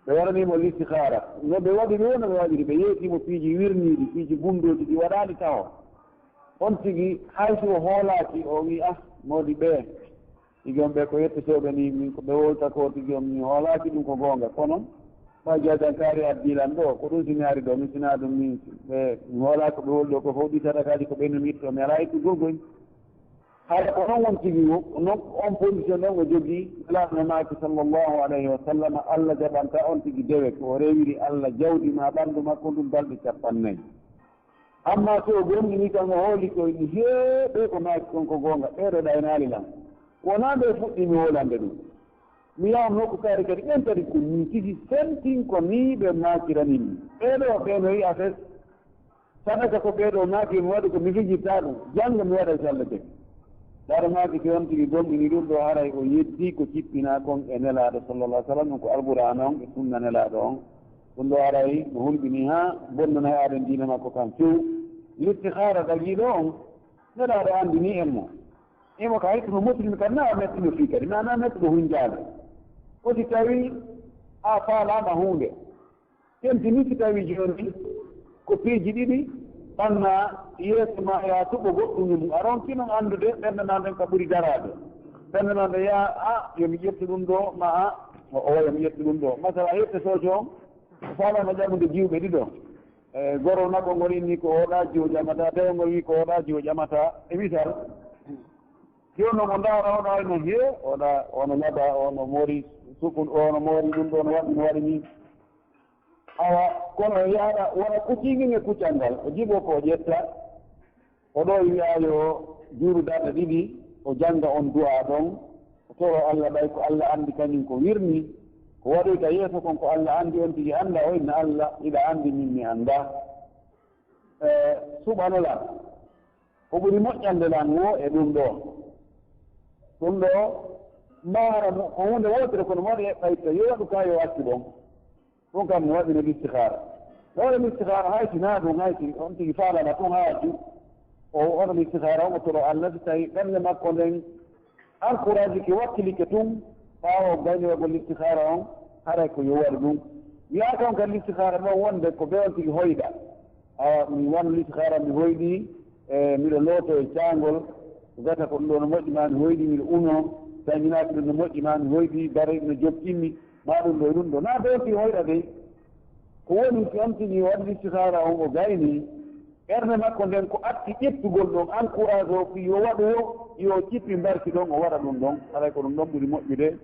Ɓe waɗanii mo listihaara. No ɓe waɗiri o, no ɓe waɗiri, ɓe yeetii mo piiji wirniiɗi, piiji bunndooji ɗi waɗaali taho. On tigi, hay si o hoolaaki, o wi'i, "Ah, moodi ɓee, tigi on ɓee ko yettotooɓe nii, min ko ɓe wolta ko tigi on, mi hoolaaki ɗum ko goonga. Kono, ɓay jaajankaari addii lan ɗoo, ko ɗum sinaari ɗoo, mi sinaa ɗum min, ɓe, mi hoolaaki ko ɓe woli ɗoo ko fof, ɗi sadakaaji ko ɓe no mi ittoo, mi alaa ittugol koy." Hara ko noon on tigi wo, noon on position ɗon o jogii, Nelaaɗo no maaki sallallahu alayhi wa sallam, Allah jaɓanta on tigi dewe, ko o rewiri Allah jawdi ma ɓanndu makko ndun balɗe cappannayi. Amma so o gomɗini kan, o hooli ko ni heeɓe ko maaki kon ko goonga, ɓee ɗoo ɗaynaali lan. Wonaa ɓe fuɗɗi mi hoolande ɗum. Mi yahan nokku kaari kadi, ɓen kadi ko nii tigi sentin ko nii ɓe maakirani mi. Ɓee ɗoo ɓe no yi'a fes. Sadaka ko ɓee ɗoo maaki mi waɗi ko mi fijirtaa ɗum. Janngo mi waɗa e sallete. Daara maaki si on tigi gomɗini ɗum ɗoo, haray o yeddii ko cippinaa kon e Nelaaɗo sallallahu alaihi wasallam, ɗum ko Alqur'aana on e sunna Nelaaɗo on. Ɗum ɗoo haray no hulɓini haa bonnana e aaden diina makko kan few. Listihaara dagiiɗo on, Nelaaɗo anndini en mo. Imo ka hay kono muslimi kan na mettuɗo fii kadi, na, na mettuɗo hunjaade. Ko si tawi a faalaama huunde, tentini si tawi jooni ko piiji ɗiɗi ɓannaa yeeso ma, yaa suɓo goɗɗum e mum. A ronki non anndude ɓernde maa nden ka ɓuri daraade. Ɓernde maa nden yaa, a, yo mi ƴettu ɗum ɗoo, ma a, o, o, yo mi ƴettu ɗum ɗoo. Masala, a ƴetta soojo on, o faalaama ƴamude jiwɓe ɗiɗo. E, gorol makko ngol inni ko oɗa jiwo ƴamata, dewol ngol wi ko oɗa jiwo ƴamata. E misal, jooni omo ndaara oɗa, ino hiye, oɗa, ono ñaɓa, ono moori sukun, ono moori ɗum ɗo, no waɗi, no waɗi ni. Awa, kono yaara, wona kucingin e kucangal, o jibo ko o ƴetta, o ɗo wi'a yo juuru darɗe ɗiɗi, o jannga on du'a ɗon, o toro Allah, ɓay ko Allah anndi kañum ko wirni, ko waɗoyta yeeso kon ko Allah anndi, on tigi annda, o inna Allah, iɗa anndi min mi annda. E, suɓano lan. Ko ɓuri moƴƴande lan wo e ɗum ɗo. Ɗum ɗo, mahara mo, ko huunde wootere kono mo waɗi eɓɓayta, yo waɗu ka yo accu ɗon. Ɗum kam no waɗi no listihaara. No waɗi listihaara hay si naa ɗum, hay si on tigi faalana tun haa accu. O waɗa listihaara on, o toro Allah si tawi ɓernde makko nden encourage ke, wakkilike tun, ɓaawo gayniragol listihaara on, haray ko yo waɗu ɗum. Wi'aaka on kan listihaara ɗon wonde ko ɓe on tigi hoyɗa. Awa, mi wan listihaara, mi hoyɗi, e, miɗo looto e caangol, gata ko ɗum ɗo no moƴƴi, ma mi hoyɗi, miɗo uno, tañinaaki ɗum no moƴƴi, ma mi hoyɗi, bare no jokkinmi, ma ɗum ɗo e ɗum ɗo. Na ɓe on tigi hoyɗa dey. Ko woni si on tigi waɗi listihaara on, o gayni, ɓernde makko nden ko atti ƴettugol ɗon, encourage o, fii yo waɗu wo, yo cippi mbarki ɗon, o waɗa ɗum ɗon. Haray ko ɗum ɗon ɓuri moƴƴude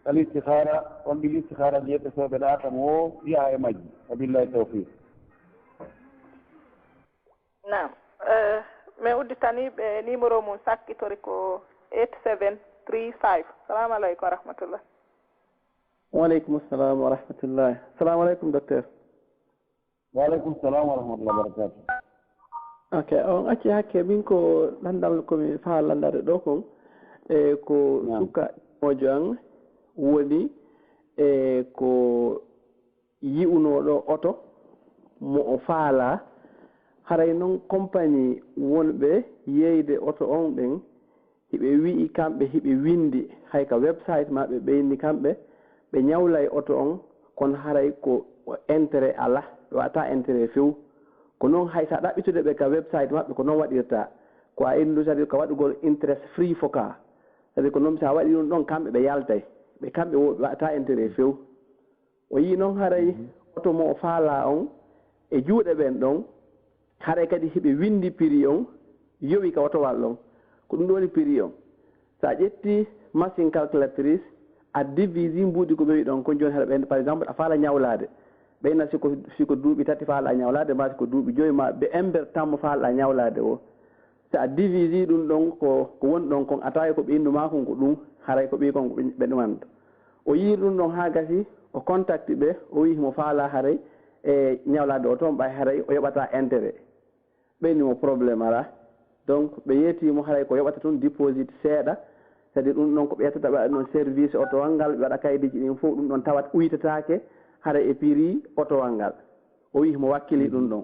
ka listihaara, on ɗi listihaara jeeɓe sooɓe ɗaata mo wo, yaha e majji. Wa billahi tawfiq. Naam. Eh, mi udditanii ɓe numéro mum sakkitori ko eight seven three five. Salamu aleykum wa rahmatullah. Wa aleykum salam wa rahmatullah. Salamu aleykum, docteur. Wa aleykum salam wa rahmatullah wa barakatuh. Ok, on acci hakke, min ko lanndal ko mi faa lanndade ɗo kon, e ko Naam. Suka mojo an woni, e ko yi'unooɗo oto mo o faalaa. Haray non, kompani wonɓe yeeyde oto on ɓen, hiɓe wi'i kamɓe, hiɓe winndi hay ka website maɓɓe, ɓe inni kamɓe ɓe ñawlay oto on, kono haray ko intérêt alaa, ɓe waɗataa intérêt few. Ko non, hay sa ɗaɓɓitude ɓe ka website maɓɓe, ko non waɗirta. Ko a inndu, c'est-à-dire ko waɗugol interest free foka. C'est-à-dire ko non, sa waɗi ɗum ɗon, kamɓe ɓe yaltay. Ɓe kamɓe wo, ɓe waɗataa intérêt few. O yii noon haray oto mo o faalaa on e juuɗe ɓeen ɗon, haray kadi hiɓe winndi prix on, yowi ka otowal ɗon. Ko ɗum ɗo woni prix on. So a ƴetti machine calculatrice, a divise mbuuɗi ko ɓewi ɗon kon, jooni haɗa ɓeyda, par exemple, a faala ñawlaade. Ɓeyna si ko, si ko duuɓi tati faala ñawlaade, maa si ko duuɓi joyi, maa ɓe ember tammo faala ñawlaade o. So a divise ɗum ɗon ko, ko woni ɗon kon, a taway ko ɓe inndu maa kon ko ɗum, haray ko ɓe kon ko ɓe, ɓe ɗumanta. O yii ɗum ɗon haa gasi, o contacti ɓe, o wi'i himo faala haray e ñawlaade o toon, ɓay haray o yoɓata intérêt. Ɓe ni mo problème alaa. Donc, ɓe yeetii mo haray ko yoɓata tun deposit seeɗa. C'est-à-dire ɗum ɗon ko ɓe ƴettata, ɓe waɗa ɗon service otowal ngal, ɓe waɗa kaydiiji ɗin fof, ɗum ɗon tawat uytataake haray e prix otowal ngal. O wi'i mo wakkili ɗum ɗon.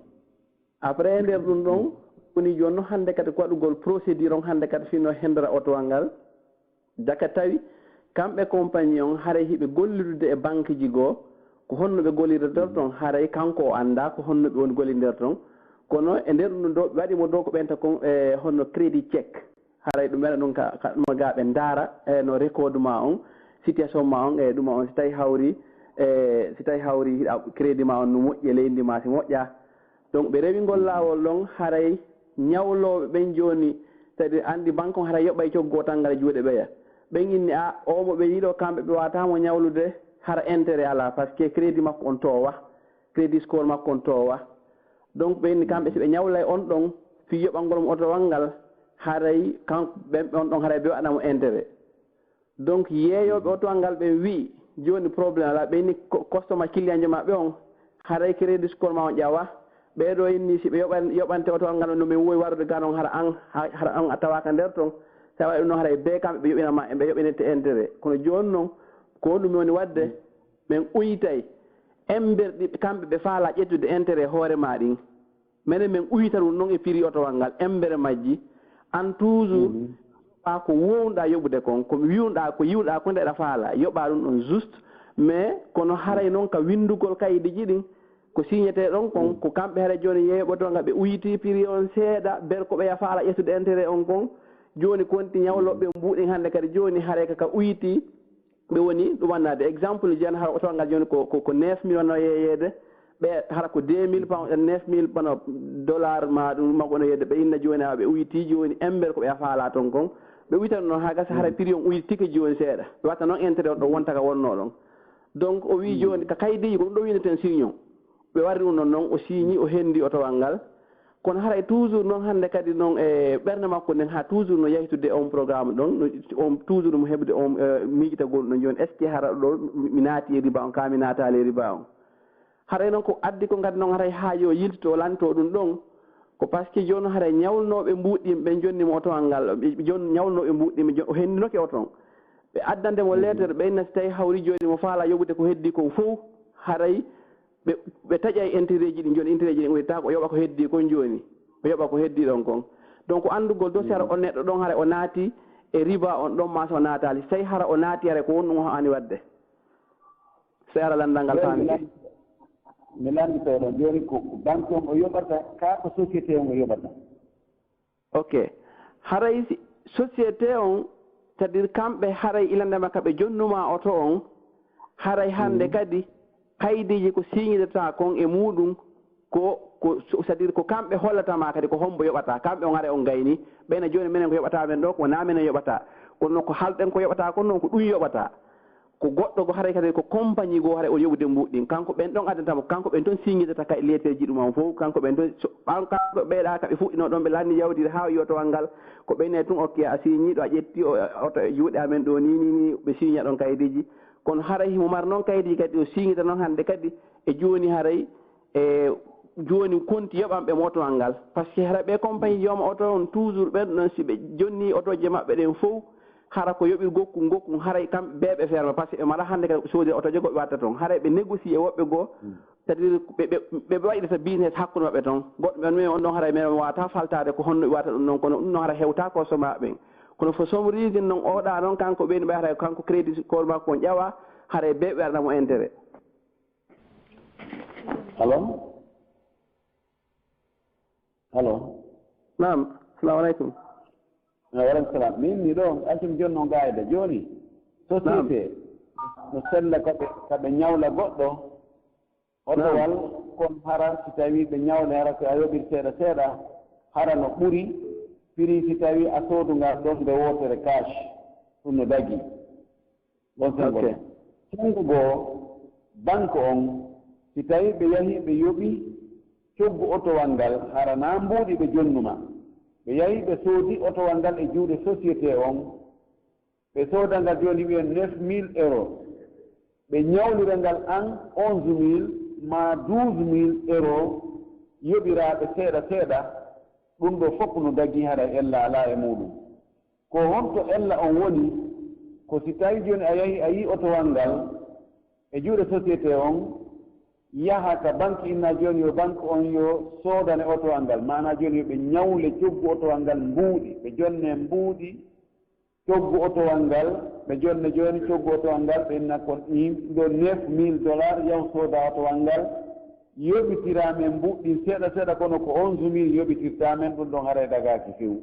Après, e nder ɗum ɗon, woni jooni no hannde kadi ko waɗugol procédure on hannde kadi fino hendora otowal ngal. Jaka tawi kamɓe compagnie on haray hiɓe gollidude e banque ji goo, Ko honno ɓe gollirta ton? Haray kanko o anndaa ko honno ɓe woni gollindira ton. Kono e nder ɗum ɗo, ɓe waɗi mo dow ko ɓenta kon, e honno crédit check. Haray ɗum waɗa ɗum ka, ka ɗum ga ɓe ndaara, e no record ma on, situation ma on, e ɗum on, si tawi hawri, e si tawi hawri hiɗa crédit ma on no moƴƴi e leydi ma, si moƴƴa. Donc ɓe rewi ngol laawol ɗon, haray ñawlooɓe ɓen jooni, c'est-à-dire anndi banque on haray yoɓay coggu o tan ngal e juuɗe ɓeya. Ɓen inni, a, o mo ɓe yiɗo kamɓe ɓe wata mo ñawlude, hara intérêt alaa, parce que crédit makko on toowa, crédit score makko on toowa. Donc ɓe inni kamɓe si ɓe ñawlay on ɗon, fii yoɓangol mo otowal ngal, haray kan, ɓen, on ɗon haray ɓe waɗana mo intérêt. Donc yeeyooɓe otowal ngal ɓen wi'i, jooni problème alaa, ɓe inni ko-, customer client jo maɓɓe on, haray crédit score ma on ƴawa. Ɓee ɗoo inni si ɓe yoɓan-, yoɓante otowal ngal no min wowi warude ga non, hara an, ha-, hara an a tawaaka nder ton. Sa waɗi ɗum non haray bee kamɓe ɓe yoɓina ma, ɓe yoɓininte intérêt. Kono jooni non, ko honɗum mi woni waɗde? Min uytay embere ɗi kamɓe ɓe faalaa ƴettude intérêt hoore ma ɗin. Menen min uyta ɗum non e prix otowal ngal, embere majji. An toujours, yoɓaa ko wownuɗaa yoɓude kon, ko wi'uɗaa, ko yi'uɗaa ko nde ɗa faalaa, yoɓaa ɗum ɗon juste. Mais kono haray non ka winndugol kayidiiji ɗin, ko signetee ɗon kon, ko kamɓe haray jooni yeeyooɓe otowal ngal ɓe uyti prix on seeɗa, ber ko ɓeya faalaa ƴettude intérêt on kon. Jooni konti ñawlooɓe mbuuɗin hannde kadi jooni haray ka, ka uyti. Ɓe woni ɗum annade exemple, jiyan hara otowal ngal jooni ko, ko, ko neuf mille wano yeeyeede, ɓe hara ko deux mille pound, neuf mille wano dollar ma ɗum, ma wano yeeyeede, ɓe inna jooni, a, ɓe uyti jooni embere ko ɓe a faalaa ton kon. Ɓe uytan noon haa gasa hara prix on uyti tike jooni seeɗa. Ɓe watta noon intérêt on ɗo wonta ka wonnoo ɗon. Donc o wii jooni ka kayidiiji ko ɗum ɗo winndeten signon. Ɓe warri ɗum ɗon noon, o siiñi, o henndi otowal ngal. Kono haray toujours noon hannde kadi noon e ɓernde makko nden, haa toujours no yahitude on programme ɗon, no, on toujours no heɓude on, eh, miijitagol ɗon jooni, est-ce que hara ɗo mi, mi naati e riba on, kaa mi naataali e riba on? Haray noon ko addi ko kadi noon haray haa yo yiltito, o lanto ɗum ɗon, ko parce que jooni haray ñawlnooɓe mbuuɗi ɗin ɓen jonni mo otowal ngal, ɓe, ɓe jon-, ñawlnooɓe mbuuɗi ɗin ɓe jon-, o henndinoke oto on. Ɓe addande mo leetere, ɓe inna si tawi hawri jooni mo faalaa yoɓude ko heddii kon fow, haray ɓe, ɓe taƴay intérêt ji ɗin jooni, intérêt ji ɗin udditaaka, o yoɓa ko heddii kon jooni, o yoɓa ko heddii ɗon kon. Donc anndugol dow si hara on neɗɗo ɗon hara o naati e riba on ɗon maa si o naataali, si tawi hara o naati hara ko honɗum o haani waɗde? Si hara lanndal ngal faamike. Mi lannditoo ɗon jooni ko, ko banque on o yoɓata, kaa ko société on o yoɓata? Ok. Haray si, société on, c'est-à-dire kamɓe haray ilandema ka ɓe jonnuma oto on, haray hannde kadi kayidiiji ko siñidataa kon e muuɗum, ko, ko, c'est-à-dire ko kamɓe hollata ma kadi ko hombo yoɓata, kamɓe on haray on gayni, ɓeyna jooni menen ko yoɓata men ɗo, ko wonaa menen yoɓata. Kono ko halɗen ko yoɓata kon noon, ko ɗum yoɓata. Ko goɗɗo goo haray kadi ko compagnie goo haray o yoɓude mbuuɗi ɗin. Kanko ɓen ɗon addanta mo, kanko ɓen ton siñidata kay leeteeji ɗum on fof, kanko ɓen ton so, ɓan-, kanko ɓeyɗa ka ɓe fuɗɗinoo ɗon ɓe lanni yawdiri haa o yi otowal ngal, ko ɓeyne tun okke a siñi ɗo a ƴetti o, oto e juuɗe amen ɗo ni, ni, ni, ɓe siña ɗon kayidiiji. Kono haray himo mara noon kayidiiji kadi o siñita noon hannde kadi e jooni haray e jooni konti yoɓanɓe mo otowal ngal. Parce que hara ɓe compagnie jooma oto on toujours ɓen ɗon si ɓe jonni otooje maɓɓe ɗen fof, hara ko yoɓir gokkun gokkun, haray kamɓe bee ɓe ferma, parce que ɓe mara hannde kadi ko soodira otooje goɗɗe watta toon. Haray ɓe négocier e woɓɓe goo, c'est-à-dire ɓe, ɓe, ɓe waɗirta business hakkunde maɓɓe toon. Goɗɗo ɓen wiya on ɗon haray men wata faltaade ko honno ɓe wata ɗum ɗon, kono ɗum ɗon hara hewta ko soma ɓen. Kono for some reason noon oɗa noon kanko ɓeyni ɓay haray kanko crédit score makko on ƴawa, haray bee ɓe waɗana mo intérêt. Allo? Allo? Naam, assalamu aleykum. Wa aleykum salam. Min mi ɗo, acim jonno gaayda. Jooni, société no sella ka ɓe, ka ɓe ñawla goɗɗo. Otowal, kon hara si tawi ɓe ñawle hara ko a yoɓir seeɗa seeɗa, hara no ɓuri prix si tawi a soodu ngal ɗon nde wootere cash. Ɗum no dagi. Bon, ok. Senngo goo, banque on, si tawi ɓe yahi ɓe yoɓi coggu otowal ngal, hara naa mbuuɗi ɓe jonnuma. Ɓe yahi ɓe soodi otowal ngal e juuɗe société on. Ɓe sooda ngal jooni wiyen neuf mille euros. Ɓe ñawlira ngal an onze mille maa douze mille euros, yoɓiraaɓe seeɗa seeɗa. Ɗum ɗo fof no dagi, hara ella alaa e muuɗum. Ko honto ella on woni? Ko si tawi jooni a yahi a yii otowal ngal e juuɗe société on, yaha ka banque, inna jooni yo banque on yo soodane otowal ngal, maanaa jooni yo ɓe ñawle coggu otowal ngal mbuuɗi, ɓe jonne mbuuɗi, coggu otowal ngal, ɓe jonne jooni coggu otowal ngal, ɓe inna ko ɗin ɗo neuf mille dollars, yahu sooda otowal ngal, yoɓitiraa men mbuuɗi seeɗa seeɗa, kono ko onze mille yoɓitirtaa men, ɗum ɗon haray dagaaki few.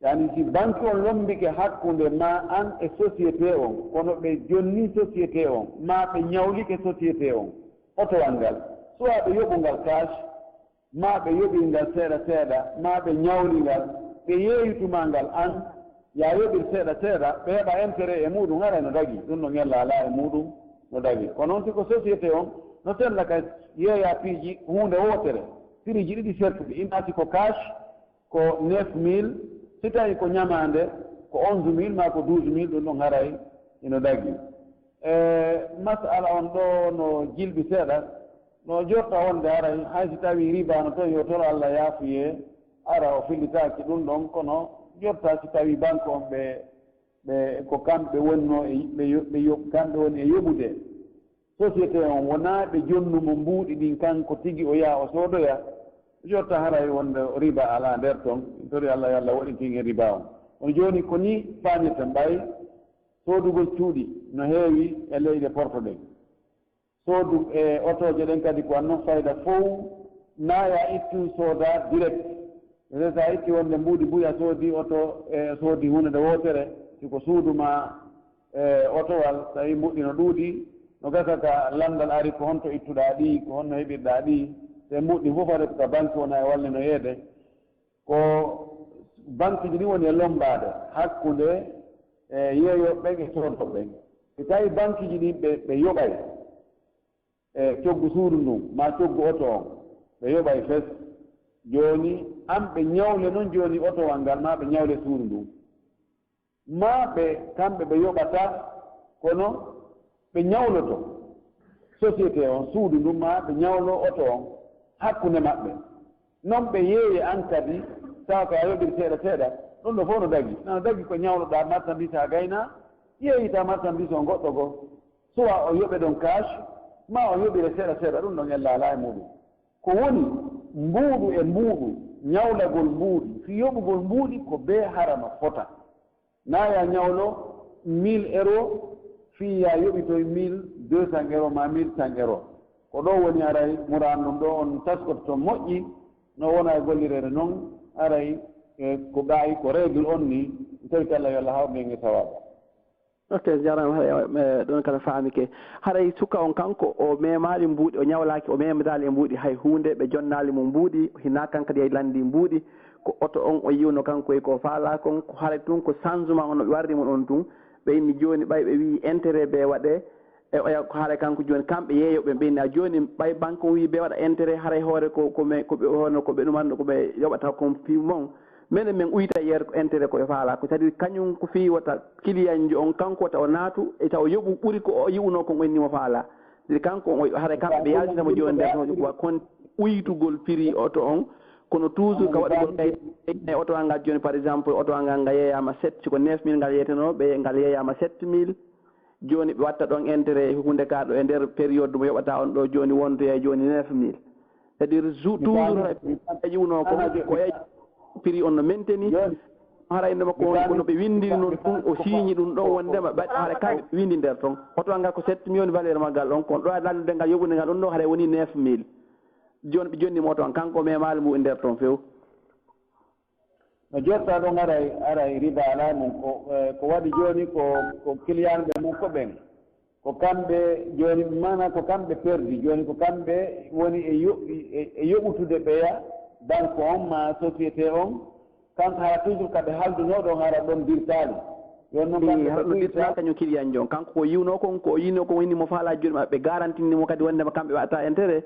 Yani si banque on lombike hakkunde ma an e société on, kono ɓe jonni société on, ma ɓe ñawlike société on, otowal ngal, soit ɓe yoɓu ngal cash, ma ɓe yoɓi ngal seeɗa seeɗa, ma ɓe ñawli ngal, ɓe yeeyi tuma ngal an, ya yoɓir seeɗa seeɗa, ɓe heɓa intérêt e muɗum, haray no dagi, ɗum no ngella alaa e muɗum, no dagi. Kono on si ko société on, no sella ka yeeya piiji huunde wootere, prix ji ɗiɗi sertuɗi, inna si ko cash, ko neuf mille, si tawi ko ñamaande, ko onze mille ma ko douze mille, ɗum ɗon haray ino dagi. E masala on ɗo no jilbi seeɗa, no jorta wonde haray hay si tawi riba no toon, yo toro Allah yaafuye, ara o fillitaaki ɗum ɗon, kono jorta si tawi banque on ɓe, ɓe, ko kamɓe wonno e, ɓe yo-, ɓe yo-, kamɓe woni e yoɓude. Société on wonaa ɓe jonnumo mbuuɗi ɗin kanko tigi o yaha o soodoya, o jotta haray wonde riba alaa nder ton, tori Allah yo Allah waɗintin e riba on. Kono jooni ko ni faamirta mbay soodugol cuuɗi no heewi e leyɗe porto ɗen. Soodu e otooje ɗen kadi ko annon fayda fow, naa ya ittu sooda direct. Ɓe sa itti wonde mbuuɗi buy a soodi oto, e soodi huunde nde wootere, si ko suudu ma, e otowal, tawi mbuuɗi no ɗuuɗi, no gasa ka lanndal ari ko honto ittuɗaa ɗi, ko honno heɓirɗaa ɗi, te mbuuɗi fof ari ko ka banque wona e walli no yeede. Ko banque ji ɗin woni e lommbaade hakkunde e yeeyooɓe ɓen e soodooɓe ɓen. Si tawi banque ji ɗin ɓe, ɓe yoɓay, e coggu suudu ndun, ma coggu oto on, ɓe yoɓay fes. Jooni, an ɓe ñawle non jooni otowal ngal, ma ɓe ñawle suudu ndun. Ma ɓe, kamɓe ɓe yoɓata, kono ɓe ñawloto société on, suudu ndun, ma ɓe ñawlo oto on hakkunde maɓɓe. Non ɓe yeeye an kadi, tawa ko a yoɓiri seeɗa seeɗa, ɗum ɗo fof no dagi. Nana dagi ko ñawloɗaa marchandise haa gaynaa, yeeyita marchandise on goɗɗo goo. Soit o yoɓe ɗon cash, ma o yoɓire seeɗa seeɗa, ɗum ɗon ella alaa e muɗum. Ko woni mbuuɗu e mbuuɗu, ñawlagol mbuuɗi, fii yoɓugol mbuuɗi ko bee hara no fota. Naa ya ñawlo mille euros, fii ya yoɓitoy mille deux cents euros ma mille cent euros. Ko ɗo woni aray muraan ɗum ɗo on taskoto to moƴƴi, no wona e gollireede non, aray, e, ko ɓaayi ko règle on ni, tawi kala yo Allah hawru en e sawaaba. Ok, jarama, haray, eh, ɗon kala faamike. Haray suka on kanko, o memaali mbuuɗi, o ñawlaaki, o memdaali e mbuuɗi hay huunde, ɓe jonnaali mo mbuuɗi, hinaa kan kadi yay lanndi mbuuɗi, ko oto on o yiwno kanko e ko faala kon, ko haray tun ko changement on no ɓe warri mo ɗon tun. Ɓe inni jooni ɓay ɓe wi'i intérêt bee waɗee, e oya ko haray kanko jooni kamɓe yeeyooɓe ɓe inni a jooni ɓay banque on wi'i bee waɗa intérêt, haray hoore ko, ko me, ko ɓe, hono ko ɓe ɗumanno ko ɓe yoɓata kon fii mon. Menen men uyta yeeso ko intérêt ko ɓe faala ko, c'est-à-dire kañum ko fii wota client jo on kanko wota o naatu e taw o yoɓu ɓuri ko o yi'unoo kon o inni mo faala. C'est-à-dire kanko o haray kamɓe ɓe yaltina mo jooni nder no wa kon uytugol prix oto on, kono toujours ka waɗugol kay e oto an ngal jooni par exemple oto an ngal nga yeeyaama sept, si ko neuf mille ngal yeetenoo ɓe ngal yeeyaama sept mille, jooni ɓe watta ɗon intérêt e huunde ka ɗo e nder période mo yoɓata on ɗo jooni wondoya e jooni neuf mille. C'est-à-dire jou-, toujours haray yiwno ko ko e prix on no mainteni. Haray no makko on kono ɓe windiri noon ɗum o siiñi ɗum ɗon wondema ɓaɗ haray kala ɓe windi nder ton. Oto an ngal ko sept million valeur maggal on kono ɗo a landude ngal yoɓude ngal ɗon ɗo haray woni neuf mille. Jooni ɓe jonni mo oto an kanko memaali mum e nder ton few. No jotta ɗon aray, aray riba alaa e mum. Ko, eh, ko waɗi jooni ko, ko kiliyaanɓe makko ɓen. Ko kamɓe jooni, maanaa ko kamɓe perdi. Jooni ko kamɓe woni e yoɓi-, e, e yoɓutude ɓeya banque on maa société on. Kanko hara toujours ka ɓe haldunoo ɗon hara ɗon dirtaali. Jooni noon kamɓe hara ɗon dirtaali kañum kiliyaanjo on. Kanko ko yiwnoo kon, ko o yiynoo kon woni mo faalaa jooni maɓɓe garantini mo kadi wondema kamɓe waɗata intérêt.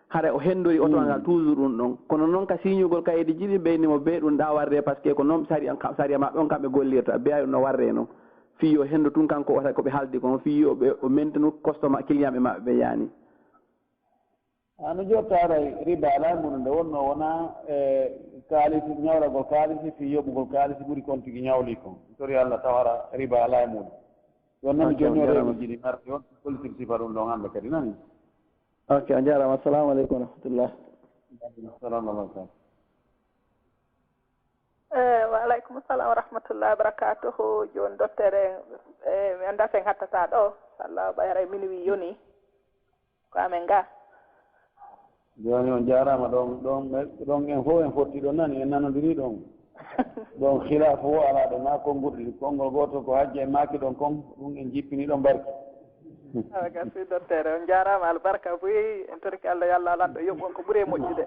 Hara o henndori oto ngal toujours ɗum ɗon. Kono noon ka siiñugol kayeedeji ɗi ɓeyni mo bee ɗum ɗa warde, parce que ko noon sariya, sariya maɓɓe on kamɓe gollirta, mbiya ɗum no warde noon. Fii yo henndu tun kanko wata ko ɓe haaldi kon, fii yo ɓe, o mentinu customer, client ɓe maɓɓe ɓe yaani. A no jotta aray riba alaa e muɗum nde wonnoo wonaa, e, kaalisi, ñawragol kaalisi fii yoɓugol kaalisi ɓuri kon tigi ñawli kon. Tori Allah taw hara riba alaa e muɗum. Yo noon jooni o reeduji ɗi marɗi on, hollitir sifa ɗum ɗon hannde kadi nani. Ok, on jaaraama. Assalamu aleykum wa rahmatullah. Wa aleykum salam wa rahmatullah. Eh, wa Aleykum salam wa rahmatullahi wa barakatuhu. Jooni, docteur, en, e, mi anndaa so en hattataa ɗo. Inchallah, ɓay haray minuit yoni. Ko amen ga. Jooni, on jaaraama. Ɗon, ɗon, ɗon en fof en fotti ɗon nani, en nanondiri ɗon. Ɗon khilaafu o alaa ɗon, haa konngol, konngol gootol ko hajja e maaki ɗon kon, ɗum en jippini ɗon barki. Awa, gasi, docteur, on jaaraama, albarka buy, en torki Allah, yo Allah lanɗo yoɓ on ko ɓuri e moƴƴude.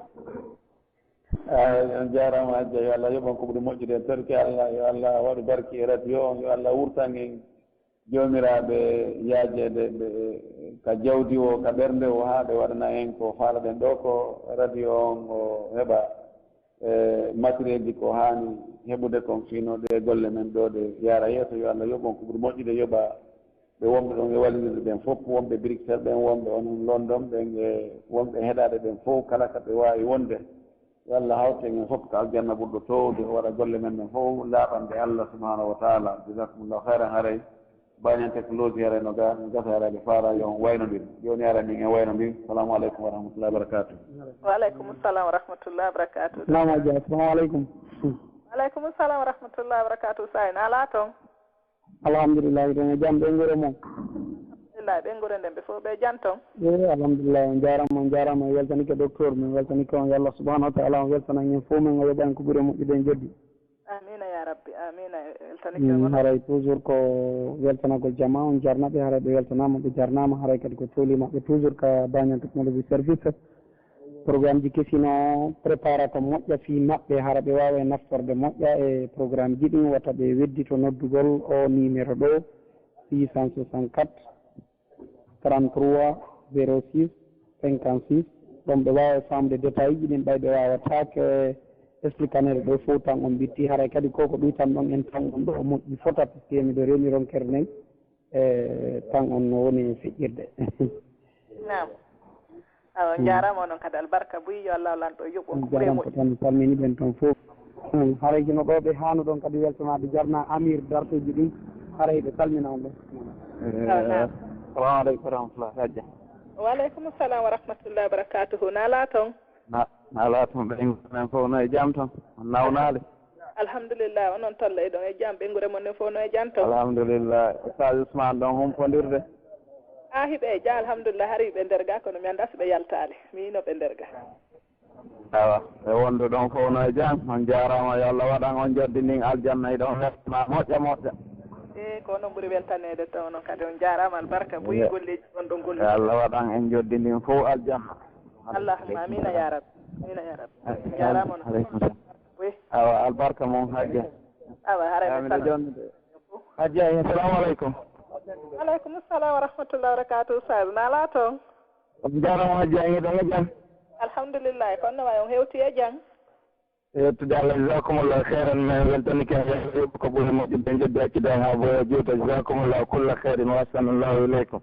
Eey, on jaaraama, hajja, yo Allah yoɓ on ko ɓuri moƴƴude, en torki Allah, yo Allah waɗu barki e radio on, yo Allah wurtan en joomiraaɓe yaajeede ɓe ka jawdi o, ka ɓernde o, haa ɓe waɗana en ko faalaɗen ɗo, ko radio on o heɓa, e, matériel ji ko haani heɓude kon, fino ɗe golle men ɗo ɗe yaara yeeso. Yo Allah yoɓ on ko ɓuri moƴƴude, yoɓa ɓe wonɓe ɗon e wallirde ɓen fof, wonɓe Bruxelles ɓen, wonɓe onon London ɓen, e wonɓe heɗaaɓe ɓen fof, kala ka ɓe waawi wonde. Yo Allah hawtu en fof ka aljanna ɓurɗo toowde, o waɗa golle men ɗen fof laaɓanɗe Allah subhanahu wa taala. Jazakumullahu khairan. Haray baañan technologie haray no ga-, no gasa haray ɓe faala yo on waynondir. Jooni haray min en waynondir. Salamu aleykum wa rahmatullahi wa barakatuh. Wa aleykum salam wa rahmatullahi wa barakatuh. Naam, Hajja, assalamu aleykum. Wa aleykum salam wa rahmatullahi wa barakatuh. Saay, na alaa toon? Alhamdulillahi, hiɗen e jam, ɓe ngure mon. Alhamdulillahi, ɓe ngure nden ɓe fof ɓe jam toon. E, alhamdulillahi, on jaaraama, on jaaraama, en weltanike docteur, min weltanike on, yo Allah subhanahu wa taala on weltanan en fof, men o yoɓa en ko ɓuri e moƴƴude en joddi. Amina ya rabbi, amina, en weltanike on. Haray toujours ko weltanagol jama, on jarnaɓe, haray ɓe weltanaama, ɓe jarnaama, haray kadi ko toli maɓɓe toujours ka Banyan Technology Service. Programme ji kesi no prépara ko moƴƴa fii maɓɓe, hara ɓe waawa naftorde moƴƴa e programme ji ɗin, wata ɓe weddito noddugol o numéro ɗo, six cent soixante-quatre, trente-trois, zéro six, cinquante-six. Ɗon ɓe waawa faamde détail ji ɗin, ɓay ɓe waawataake explicanede ɗo fof tan on ɓitti, haray kadi ko ko ɗuytan ɗon en tan on ɗo moƴƴi fota, puisque miɗo reni ronkere nden. E tan on no woni feƴƴirde. Naam. Awa, on jaaraama onon kadi, albarka buy, yo Allah lanɗo yoɓ on ko ɓuri e moƴƴi. Tan salmini ɓen toon fof. Haray kino ɗo ɓe haanu ɗon kadi weltanaade jarna Amir darteeji ɗin, haray ɓe salmina on ɗon. Awa, naam. Salamu aleykum wa rahmatullah, Hajja. Wa aleykum salam wa rahmatullahi wa barakatuhu. Na alaa toon? Na, na alaa toon, ɓe men fof no e jam toon? On nawnaali? Alhamdulillah, onon tolla e ɗon e jam, ɓe ngure mon ne fof no e jam toon? Alhamdulillah. Oustaz Ousmane ɗon humpondirde? A, hiɓe e jam, alhamdulillah, hari ɓe nder ga, kono mi anndaa si ɓe yaltaali. Mi yino ɓe nder ga. Awa, ɓe wondu ɗon fof no e jam. On jaaraama, yo Allah waɗan on joddi ndin aljanna, hiɗon weltana moƴƴa moƴƴa. E, ko onon ɓuri weltaneede toon, onon kadi on jaaraama, albarka buy golleeji on ɗon golli. Yo Allah waɗan en joddi ndin fof aljanna. Allahumma amina ya rabbi. Amina ya rabbi. Jaaraama on. Aleykum salam. Oui. Awa, albarka mon, Hajja. Awa, haray mi Hajja, assalamu aleykum. Aleykum salam wa rahmatullahi wa barakatuh, Oustaz. Na alaa toon? On jaaraama, Hajja, hiɗon e jam? Alhamdulillah, kono no wayi on hewti e jam? Yettude Allah, jazakumullahu khairan, min weltanike, Allah yoɓ ko ɓuri moƴƴude, en joddi accide haa boya juuta, jazakumullahu kulla khairin, wa ahsanallahu ileykum.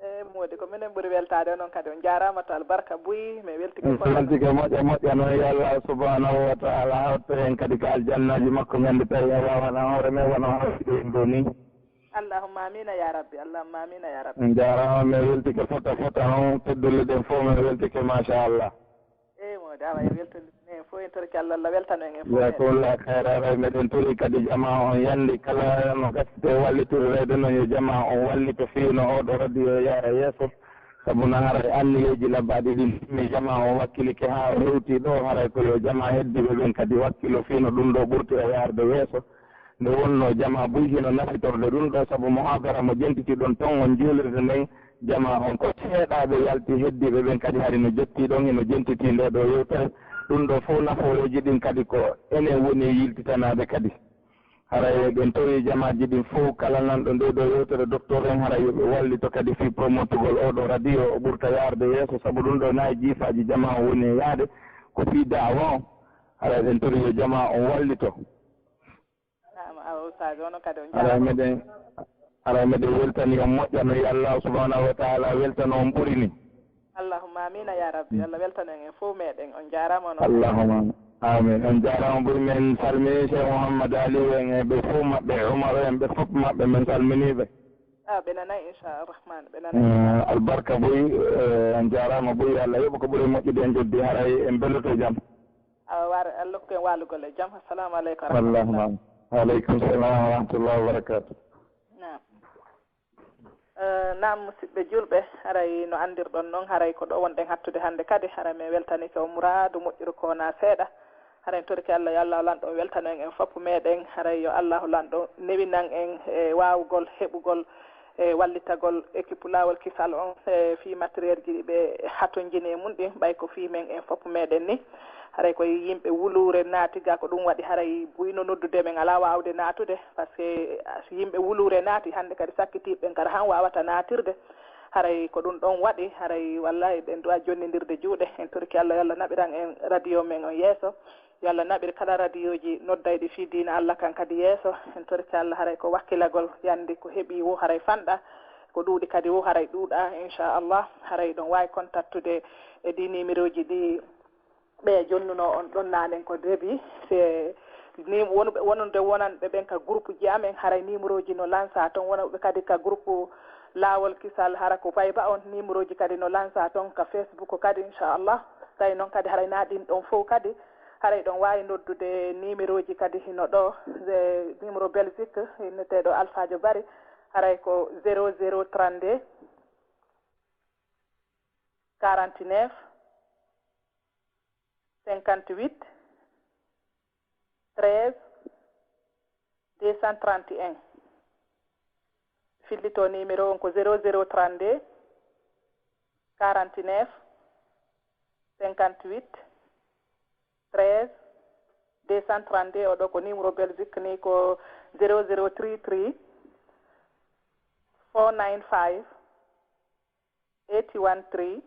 E, moodi ko minen ɓuri weltaade, onon kadi on jaaraama to albarka buy, mi weltike. Mi weltike moƴƴa moƴƴa noon, yo Allah subhanahu wa taala hawtu en kadi ka aljannaaji makko ñande tawi en waawana hoore men wano hawtude en ɗo ni. Allahumma amina ya rabbi, allahumma amina ya rabbi. En jaaraama, mi weltike fota fota on, teddulle ɗen fof mi weltike, machallah. Eyi, moodi, awa, en weltani en fof, en torki Allah, Allah weltano en en fof. Jazakumullah khairan, aray meɗen tori kadi jama on yandi kala no gasite wallitoreede noon, yo jama on wallito fii no oo ɗo radio yaara yeeso, sabu no haray anniyeeji labaaɗi ɗin timmi, jama on wakkilike haa o hewti ɗo, haray ko yo jama heddiiɓe ɓen kadi wakkilo fii no ɗum ɗo ɓurtira yaarde yeeso. Nde wonnoo jama buy hino nafitorde ɗum ɗo, sabu muhaadara mo jentiti ɗon ton on juulirde nden, jama on ko seeɗaaɓe yalti, heddiiɓe ɓen kadi hari no jottii ɗon, hino jentitii ndee ɗoo yewtere. Ɗum ɗoo fow nafooreeji ɗin kadi ko enen woni e yiltitanaaɓe kadi. Haray eɗen torii jamaaji ɗin fow, kala nanɗo ndee ɗoo yewtere, docteur en, haray yo ɓe wallito kadi fii promotugol oo ɗoo radio, o ɓurta yaarde yeeso, sabu ɗum ɗoo na e jiifaaji jama on woni e yaade, ko fii da'awa on. Haray eɗen torii yo jama on wallito. Naam, awa Oustaz, onon kadi on Haray jaaraama. Meɗen, haray meɗen weltani on moƴƴa no yo Allah subhanahu wa taala weltano on ɓuri ni. Allahumma amina ya rabbi. Allah weltano en en fof meɗen. On jaaraama onon. Allahumma amin. On jaaraama ɓuri, men salmini Cheikh Mouhammad Aliou en e ɓe fof maɓɓe, Oumar en, ɓe fof maɓɓe men salmini ɓe. Ah, ɓe nanay, inchallah rahman, ɓe nanay. Eh, albarka buy, eh, on jaaraama buy, Allah yoɓa ko ɓuri moƴƴude en joddi, haray en belloto jam. Awa, war Allah hokku en waalugol e jam. Assalamu aleykum wa rahmatullah. Allahumma amin. Wa aleykum salam wa rahmatullahi wa barakatuh. Naam. Eh, naam, musidɓe julɓe, haray no anndirɗon noon, haray ko ɗo wonɗen hattude hannde kadi, haray min weltanike o muraadu moƴƴuru ko wonaa seeɗa. Haray en torike Allah, yo Allah lanɗo weltano en, en foppu meɗen. Haray yo Allahu lanɗo newinan en e waawugol heɓugol e wallitagol équipe Laawol Kisal on, e fii matériel ji ɗi ɓe hatonjini e mun ɗin, ɓay ko fii men en fof meɗen ni. Haray ko yimɓe wuluure naati ga, ko ɗum waɗi haray buyno noddude men alaa waawde naatude, parce que yimɓe wuluure naati hannde kadi, sakkitiiɓe ɓen kadi han waawata naatirde. Haray ko ɗum ɗon waɗi, haray wallahi eɗen du'a jonnindirde juuɗe. En torike Allah, yo Allah naɓiran en radio men on yeeso. Yo Allah naɓir kala radiyooji noddayɗi fii diina Allah kan kadi yeeso. En torike Allah, haray ko wakkilagol yandi, ko heɓi wo haray fanɗa, ko ɗuuɗi kadi wo haray ɗuuɗa, inchallah. Haray ɗon waawi kontaktude e ɗi nimerooji ɗi ɓe jonnuno on ɗon naanen ko début. Se ni wonu-, wonude wonanɓe ɓen ka groupe ji amen, haray nimerooji no lansa ton. Wonɓe kadi ka groupe Laawol Kisal, hara ko Viber on, nimerooji kadi no lansa ton, ka Facebook kadi, inchallah. Tawi noon kadi haray na ɗin ɗon fof kadi, haray ɗon waawi noddude nimerooji kadi hino ɗo, e numéro Belgique, inneteeɗo Alphaajo Bari, haray ko zéro zéro trente-deux, quarante-neuf, cinquante-huit, treize, deux cent trente et un. Fillito numéro on ko zéro zéro trente-deux, quarante-neuf, cinquante-huit, treize, deux cent trente-deux. Oɗo ko numéro Belgique ni ko zéro zéro three three, four nine five, eight one three,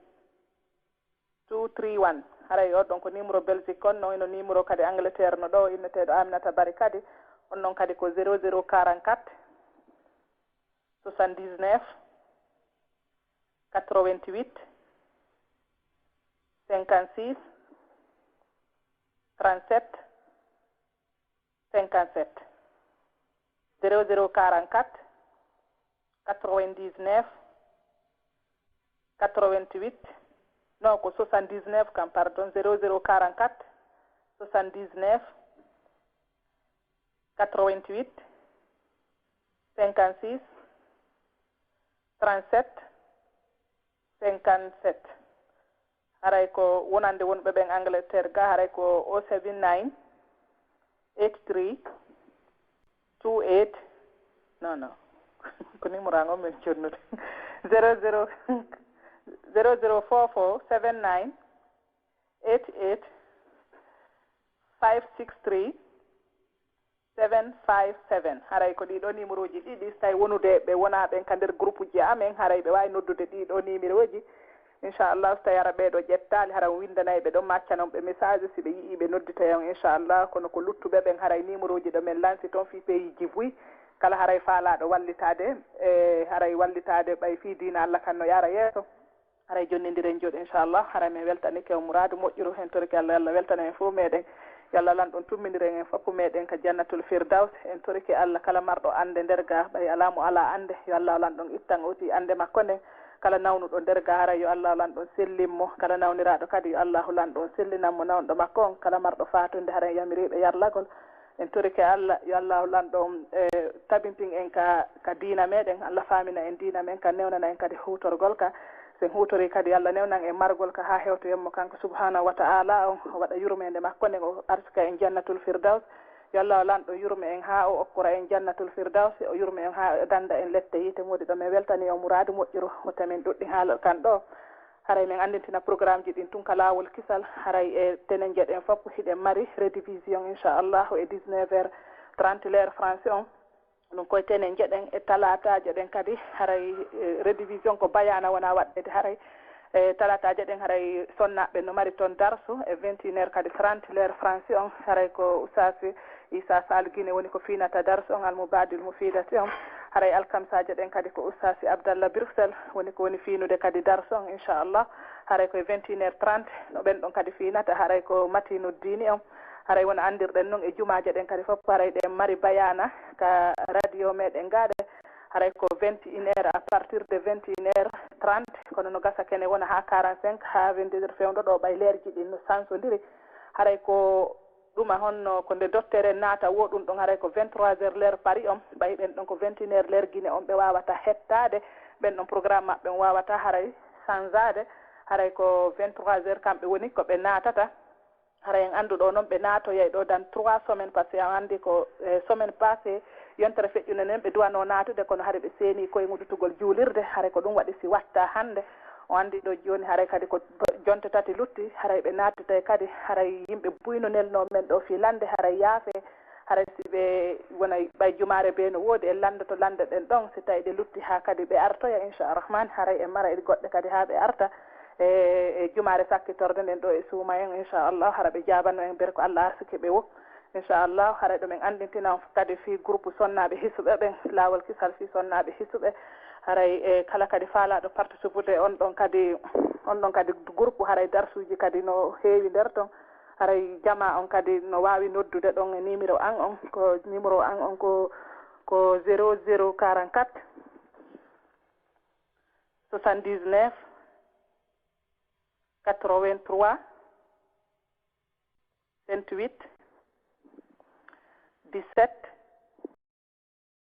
two three one. Haray on ɗon ko numéro Belgique on, no ino numéro kadi Angleterre no ɗo, inneteeɗo Aminata Bari kadi. On ɗon kadi ko zéro zéro quarante-quatre, soixante-dix-neuf, quatre-vingt-huit, cinquante-six, trente-sept, cinquante-sept. Zéro zéro quarante-quatre, quatre-vingt-dix-neuf, quatre-vingt-huit, non, ko soixante-dix-neuf kam, pardon, zéro zéro quarante-quatre, soixante-dix-neuf, quatre-vingt-huit, cinquante-six, trente-sept, cinquante-sept. Haray ko wonande wonɓe ɓen Angleterre ga, haray ko oh seven nine, eight three, two eight, non, non, ko numéro an on min jonnude. Zéro zéro, zéro zéro four four seven nine eight eight five six three seven five seven. Haray ko ɗiɗo numéroji ɗiɗi, so tawi wonude ɓe wona ɓen ka nder groupe ji amen, haray ɓe waawi noddude ɗiɗo numéroji. Inchallah, so tawi hara ɓeeɗo ƴettaali, hara on windanay ɓe ɗon, maccanon ɓe message, si ɓe yi'i ɓe nodditoya on, inchallah. Kono ko luttuɓe ɓen, haray numéroji ɗo men lansi ton fii pays ji buy, kala haray faalaaɗo wallitaade, e haray wallitaade ɓay fii diina Allah kan no yaara yeeso. Haray jonnindiren jooɗi, inchallah. Haray min weltanike o muraadu moƴƴuru. En torike Allah, Allah weltana en fof meɗen. Yo Allah lanɗon tummindiren en fof meɗen ka Jannatul Firdaws. En torike Allah, kala marɗo annde nder ga, ɓay alaa mo alaa annde, yo Allah lanɗon ittan oti annde makko nden. Kala nawnuɗo nder ga, haray yo Allah lanɗon sellin mo. Kala nawniraaɗo kadi, yo Allah lanɗon sellinan mo nawnuɗo makko on. Kala marɗo faatunde, haray yamiriiɓe yarlagol. En torike Allah, yo Allah lanɗo on, e, tabintin en ka, ka diina meɗen. Allah faamina en diina men ka, newnana en kadi huutorgol ka. Sen huutori kadi, Allah newnan en margol ka haa hewtoyen mo kanko subhanahu wa ta'ala on, o waɗa yurmeende makko nden, o arsika en Jannatul Firdaws. Yo Allah lanɗo yurme en haa o okkora en Jannatul Firdaws, o yurme en haa o danda en lette yiite. Moodi ɗo men weltani o muraadu moƴƴuru, o tamin ɗuɗɗi haalal kan ɗo. Haray min anndintina programme ji ɗin tun ka Laawol Kisal. Haray e tenen jeɗen fof hiɗen mari rediffusion, inchallahu, e dix-neuf heures trente, l'heure France on. Ɗum koye tenen jeɗen e talaataaje ɗen kadi. Haray, eh, rediffusion ko bayaana wona waɗɗede. Haray, eh, talaataaje ɗen, haray sonnaaɓe no mari toon darsu e vingt et une heures kadi trente, l'heure France on. Haray ko Oustaz Issa Sall Guinée woni ko fiinata darsu on, Al Mubadil Mufidati on. Haray alkamsaaje ɗen kadi ko Oustaz Abdallah Bruxelles woni ko woni fiinude kadi darsu on, inchallah. Haray koye vingt et une heures trente no ɓen ɗon kadi fiinata. Haray ko Matinu Diini on. Haray wona anndirɗen non e jumaaje ɗen kadi fof, haray ɗen mari bayaana ka radio meɗen gaaɗe. Haray ko vingt et une heures, à partir de vingt et une heures trente, kono no gasa kene wona haa quarante-cinq, haa vingt-deux heures fewndo ɗo, ɓay leerji ɗin no sansondiri. Haray ko ɗuma honno ko nde dottere naata wo ɗum ɗon, haray ko vingt-trois heures l'heure Paris on, ɓay ɓen ɗon ko vingt et une heures l'heure Guinée on, ɓe waawata hettaade, ɓen ɗon programme maɓɓe on waawata haray sanzaade, haray ko vingt-trois heures kamɓe woni ko ɓe naatata. Haray en anndu ɗo noon ɓe naatoyay ɗo dans trois semaines, parce que en anndi ko, eh, semaine passée, yontere feƴƴunde nden ɓe duwanoo naatude, kono hari ɓe seeni koye ngudutugol juulirde, haray ko ɗum waɗi si watta hannde. O anndi ɗo jooni, haray kadi ko jonte tati lutti, haray ɓe naatitay kadi, haray yimɓe buyno nelnoo men ɗo fii lannde, haray yaafe, haray si ɓe wona ɓay jumaare bee no woodi, en lanndoto lannde ɗen ɗon, si tawi ɗe lutti haa kadi ɓe artoya, inchallah rahman, haray en mara e goɗɗe kadi haa ɓe arta e, e jumaare sakkitorde nden ɗo e suuma en, inchallah, hara ɓe jaabano en, ber ko Allah arsike ɓe wo. Inchallah, haray ɗum en anndintina on kadi fii groupe sonnaaɓe hisuɓe ɓen, laawol kisal fii sonnaaɓe hisuɓe. Haray e kala kadi faalaaɗo participude on ɗon kadi, on ɗon kadi groupe, haray darsuuji kadi no heewi nder ton. Haray jamaa on kadi no waawi noddude ɗon e numéro an on, ko numéro an on ko, ko zéro zéro quarante-quatre soixante-dix-neuf quatre-vingt-trois vingt-huit dix-sept